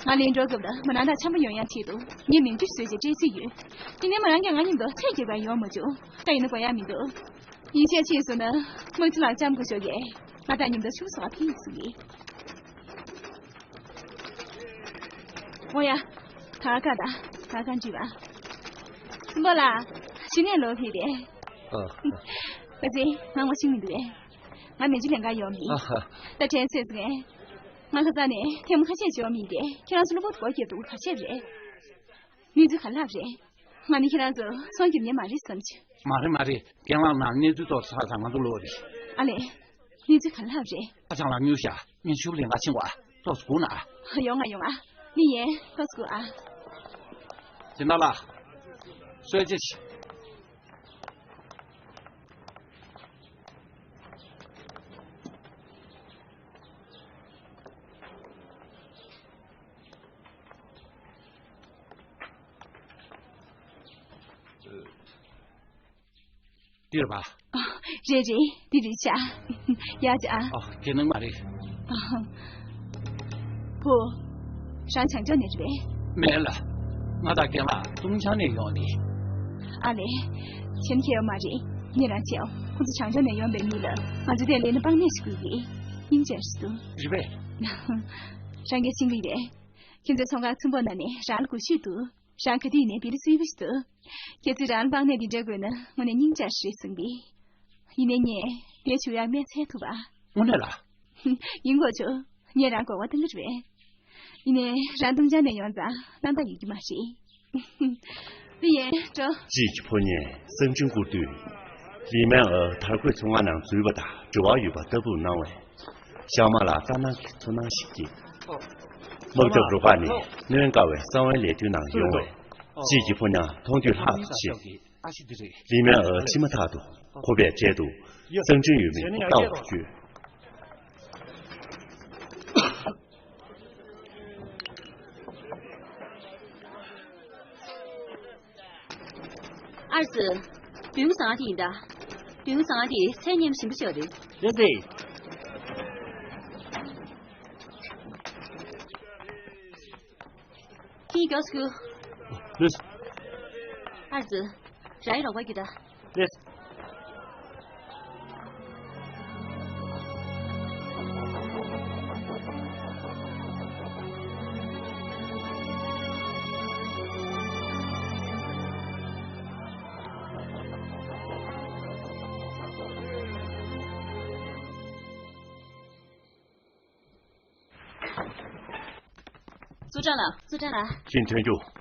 ང་ལེན་འགྲོ་སྐབས་ལ་མོ་རང་དང་འཆམ་པོ་ཡོང་ཡག་ཆེད་དུ་ངས་མན་ཇུ་བཟོས་བྱས་སྤྲད་རྩིས་ཡོད། དེ་ནས་མོ་རང་གིས་ང་མཉམ་དུ་ཚལ་རྒྱག་གར་ཡོང་མ་བཅུག་ད་ཡིན་ན་དགོས་ཡག་མི་འདུག་ཡིན་ཆད་ཕྱིན་སོང་ན་མོ་ཚོ་ལ་ལྕམ་སྐུ་ཞབས་ཀྱིས་ང་དང་མཉམ་དུ་ཕྱུགས་གསོ་བར་ཕེབས་ཡིན་གསུང་གི། འོ་ཡ། ད་ག་ད། ད་ག་འདྲི་བ། སུམ་པ་ལགས། ཕྱི་ནས་ལོག་ཕེབས་རེད། ཨ། ཨ་ཙི། ང་ངོ་ཤེས་མི་འདུག་གས། ང་མན་ཇུ་ལེན་གར་ཡོང་མི། ཨ་ཧ། ད་དྲན་སོང་ངས། ང་ཁ་སང་ནས་ཐེངས་མ་ཁ་ཤས་ཡོང་མི་དེ་ཁྱེད་རང་ཚོ་གློ་བུར་དུ་སྒོ་བརྒྱབ་འདུག་ག་བྱས་རེད། གནས་ཚུལ་ག་རེ་ལབ་རེད། ང་ནི་ཁྱེད་རང་ཚོ་ཚོང་རྒྱབ་མཁན་མ་རེད་བསམ་བྱུང་། མ་རེད་མ་རེད། རྒན་ལགས་ནང་གནས་ཚུལ་ཏོག་ཙམ་ཧ་ལས་ང་ཚོ་ལོག་རེད། ཨ་ལས། གནས་ཚུལ་ག་རེ་ལབ་རེད། ཨ་ཅང་ལགས་དངུལ་ཤ་ངས་ཤུགས་ལེན་ག་ཕྱིན་བ། ཏོག་ཙམ་སྒུག་ན། ཡོང་ང་ཡོང་ང་། ལི་ཡན་ཏོག་ཙམ་སྒུག་ཨ། དེ་ན་ལ། གསོལ་ཇ་ཆེ། འདིར་བ། རེད་རེད། འདི་རེད་ཤག་ཡ་ཅག་ཨ། ཨ། དེ་ནང་མ་རེད། ཨ། བུ། རང་བྱང་ཕྱོགས་ནས་རེད་པས། མེད་ལ། ང་དང་རྒན་ལགས་ཏུང་ཆང་ནས་ཡོང་ནི། ཨ་ལས། ཁྱེད་ཁྱེད་ཡོད་མ་རེད། ངས་རང་བྱས། ཁོང་ཚོ་བྱང་ཕྱོགས་ནས་ཡོང་པའི་མི་ལ་ང་ཚོ་དེར་སླེབས་ན་པང་གནས་ཤིག་དགོས་ཀྱི། སྙིང་རྗེ་ཞིག་འདུག་རེད་པས། རང་གིས་ཤེས་ཀྱི་རེད། ཁྱེད་ཚོའི་ཚོང་ཁང་ཚུན་པོ་ནང་ནས་རང་ལ་སྒུལ་ཤུགས་འདུག་རང་ག་དུས་ནས་དེ་རིང་སུས་བུ་ཞིག་ཏུ། ཁྱེད་ཚོས་རང་ལ་པང་གནས་འདི་འདྲ་དགོས་ན་དངོས་གནས་སྙིང་རྗེ་རེད་གསུངས་པས། ཡིན་ནའི་ངས་དེ་བྱུང་ཡག་སྨན་འཚོལ་ཐུབ་པ། དངོས་གནས་ལ། ཡིན་དགོས་ཆོག་ངས་རང་གོ་བ་གཏོང་གི་རེད། ཡིན་ནའི་རང་ཏུང་ཅང་ནས་ཡོང་ཙང་རྣམ་དག་ཡོད་ཀྱི་མ་རེད། ལི་ཡན་འགྲོ། ཅིའི་ཕོ་ཉས་གསང་འཕྲིན་བསྐུར་དུས། ལི་མན་ཨོ་དར་གོས་ཚོང་ཁང་ནང་འཛུལ་བ་དང་འབྲེལ་བ་ཡོད་པ་ལྟ་བུར་སྣང་བས། ཤང་མ་ལ་ལྟ་སྣང་གི་ཚོར་སྣང་ཞིག་སྐྱེས། དམག་སྐྱོབ་རུ་ཁག་ནི་གནོན་དཀའ་བའི་གསང་བའི་ལས་དོན་ནང་ཡོང་བས། ཅིའི་ཕོ་ཉ་མཐོང་དུས་ལྷག་ཏུ་ཆེ། ལི་མན་ཨོ་མཆིལ་མ་ཐག་ཏུ་ཁོག་པའི་གྲལ་དུ་གསང་འཕྲིན་ཡོད་མེད་ལྟ་བར་བསྐྱོད། ཨར་ཙི། བདུན་བཟང་དེ་ཡིན་ད། བདུན་བཟང་དེ་ཚད་མཉམ་ཞིམ་པོ་ཤོས་རེད། རེད་དེ། ཁྱི་མགྱོགས་སུ། ལུས། ཨར་ཙི། རའི་རོགས་པ་རྒྱུ་ད། ལུས། ཙུའུ་ཀྲང་ལགས། ཙུའུ་ཀྲང་ལགས། ཅིན་ཐོན་རྒྱུ།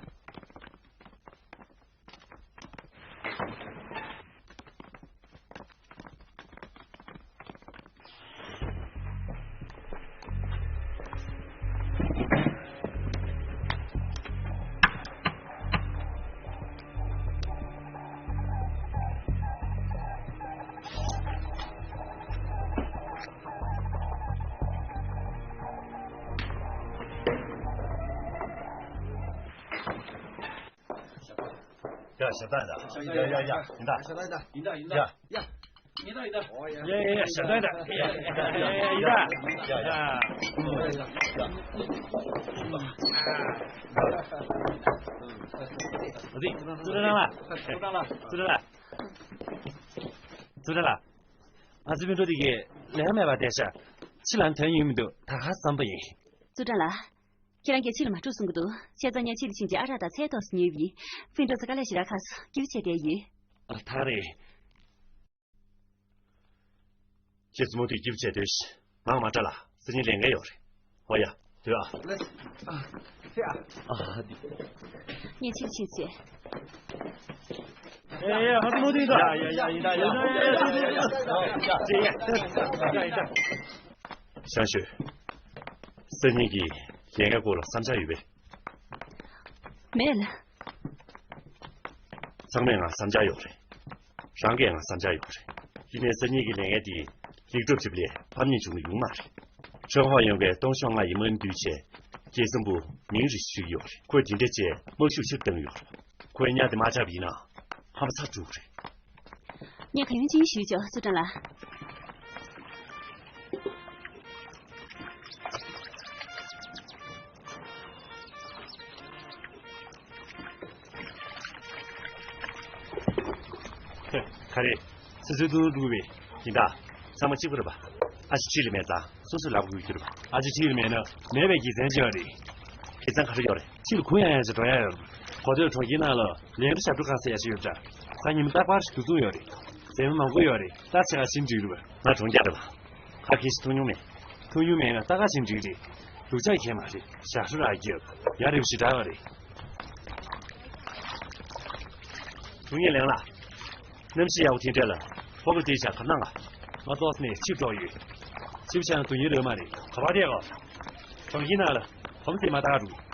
ཡ་ཞབས་བཏང་ཡ། ཡ་ཡ་ཡ། ཡིན་ད། ཞབས་བཏང་ཡིན་ད། ཡིན་ད་ཡིན་ད། ཡ། ཡ། ཡ་ཡ་ཡ། ཞབས་བརྟན་ད། ཡ་ཡ་ཡ། ཡ་ཡ་ཡ། ཨ་ཙི། ཙུ་ཀྲ་ལགས། ཙུ་ཀྲ་ལགས། ཙུ་ཀྲ་ལགས། ཨ་ཙི། སྤུན་གྲོགས་དེ་གིས་ལས་ཀ་མེད་པར་བསྡད་ཤག་ཕྱི་ལ་ཐོན་ཡོང་མི་འདུག་ད་ག་བསམ་པ་ཡིན། ཙུ་ཀྲ་ལགས། ཁྱེད་རང་གིས་ཕྱི་ལ་མ་འགྲོ་གསུང་གི་འདུག་བྱས་ཙང་ངས་ཕྱི་ལ་ཕྱིན་རྗེས་ཨ་རག་དང་ཚལ་ཏོག་ཙམ་ཉོས་པ་ཡིན། སྤུན་གྲོགས་ཚོ་དཀའ་ལས་ཞེ་དྲག་ཁག་སོང་། སྐྱིད་པོ་བྱས་བསྡད་ཡོད། ཨ། ཐག་རེད། ཁྱེད་ཚོ་མུ་མཐུད་སྐྱིད་པོ་བྱས་སྡོད་ཤིག་ང་མ་ཊ་ལ་སང་ཉིན་ལས་འགན་ཡོད་རེད། ཧོ་ཡ། སྡོད་ཨ། ལགས་སེ། ཨ། ཨ། འདི། ངས་ཕྱིར་ཕྱིན་བྱས། ཡ་ཡ། ཧ་ཏུ་མོ་དུ་ཡིན་ད། ཡ་ཡ་ཡ། ཡིན་ད་ཡ། ཡ་ཡ་ཡ། ཡིན་ད་ཡ། ཡིན་ད་ཡ། ཡིན་ད་ཡ། ཞང་ཞུས། སང་ཉིན་གྱི་ལས་འགན་སྐོར་ལ་བསམ་འཆར་ཡོད་པས། མེད་ལགས། ཚང་མས་ང་བསམ་འཆར་ཡོད་རེད། རང་གིས་ང་བསམ་འཆར་ཡོད་རེད། ཡིན་ནའི་སང་ཉིན་གྱི་ལས་འགན་འདི་ལེགས་གྲུབ་ཐེབས་ལས་ཕམ་ཉེས་བྱུང་གི་ཡོང་མ་རེད། ཁྲོན་ཧྭ་ཡོང་བའི་ཏོང་ཤོག་ལྔ་ཡི་དམག་མི་འདུས་བྱས་རྒྱལ་བཙུན་པོ་མིང་རེ་ཞུ་གི་ཡོད་རེད། ཁོས་དེ་འདྲ་བྱས་དམག་ཤུགས་ཆེར་བཏང་གི་ཡོད་རེད། ཁོས་གཉའ་དེ་མ་ཆག་པ་ཡིན་ན་ཕམ་པ་ཚར་འགྲོ་གི་རེད། ངས་གང་ཡོང་ཅི་ཡོང་ཞུས་ཆོག་ཙུ་ཀྲང་ལགས། ཧེ། ག་རེ། སོ་སོའི་ཏུ་ཏུ་འདུག་པས། ཡིན་ད། ཚང་མ་གཅིག་པ་རེད་པ། ཨ་ཅེ་ཁྲིད་ལ་མེད་ཙང་སོ་སོས་ལབ་དགོས་ཀྱི་རེད་པ། ཨ་ཅེ་ཁྲིད་ལ་མེད་ན་མེད་པའི་དགེ་མཚན་ཅི་ཡོད་རེད། དགེ་མཚན་ག་རེ་ཡོད་རེད། ཕྱི་ལ་གུ་ཡངས་ཡངས་ཅིག་འགྲོ་ཡ་ཡོད་རེད། གོ་ཐོས་གྲོང་ཁྱེར་ནང་ལ་ལས་འགུལ་ཞབས་བྲོ་ཁ་ཤས་ཡག་ཤོས་ཡོད་འདྲ། གཟའ་ཉི་མ་རྟག་པར་ཞིག་འདུ་འཛོམས་ཡོད་རེད། མཛེས་མ་མང་པོ་ཡོད་རེད། ད་ཆེ་ག་ཕྱིན་འགྲིག་རེད་པ། ང་གྲོང་རྒྱག་རེད་པ། ཁ་ཁེ་ཞིག་ཐུག་མྱོང་མེད། ཐུག་མྱོང་མེད་ན་ད་ག་ཕྱིན་འགྲིག་རེད། སྡུག་ཅག་གི་མ་རེད། ཞག་ཧྲུལ་ར་རྒྱབ་ཡ་རེད་པ་ཞེ་དྲག་པ་རེད། དྲུང་ཡིག་ལེང་ལགས། གནམ་གཤིས་ཡག་པོ་དེ་འདྲ་ལ་ཕོ་མོ་དེ་ཆ་ག་གནང་ག་ང་ཏོག་ཙམ་ནས་ཕྱིར་འགྲོ་ཡོད། ཕྱིར་ཆ་ཡང་དུ་ཡིན་རེད་མ་རེད། ག་པར་བསྡད་གོ་གྲོང་ཁྱེར་ནང་ལ་ཕོ་མོ་དེ་མ་ལྟ་ག་འགྲོ།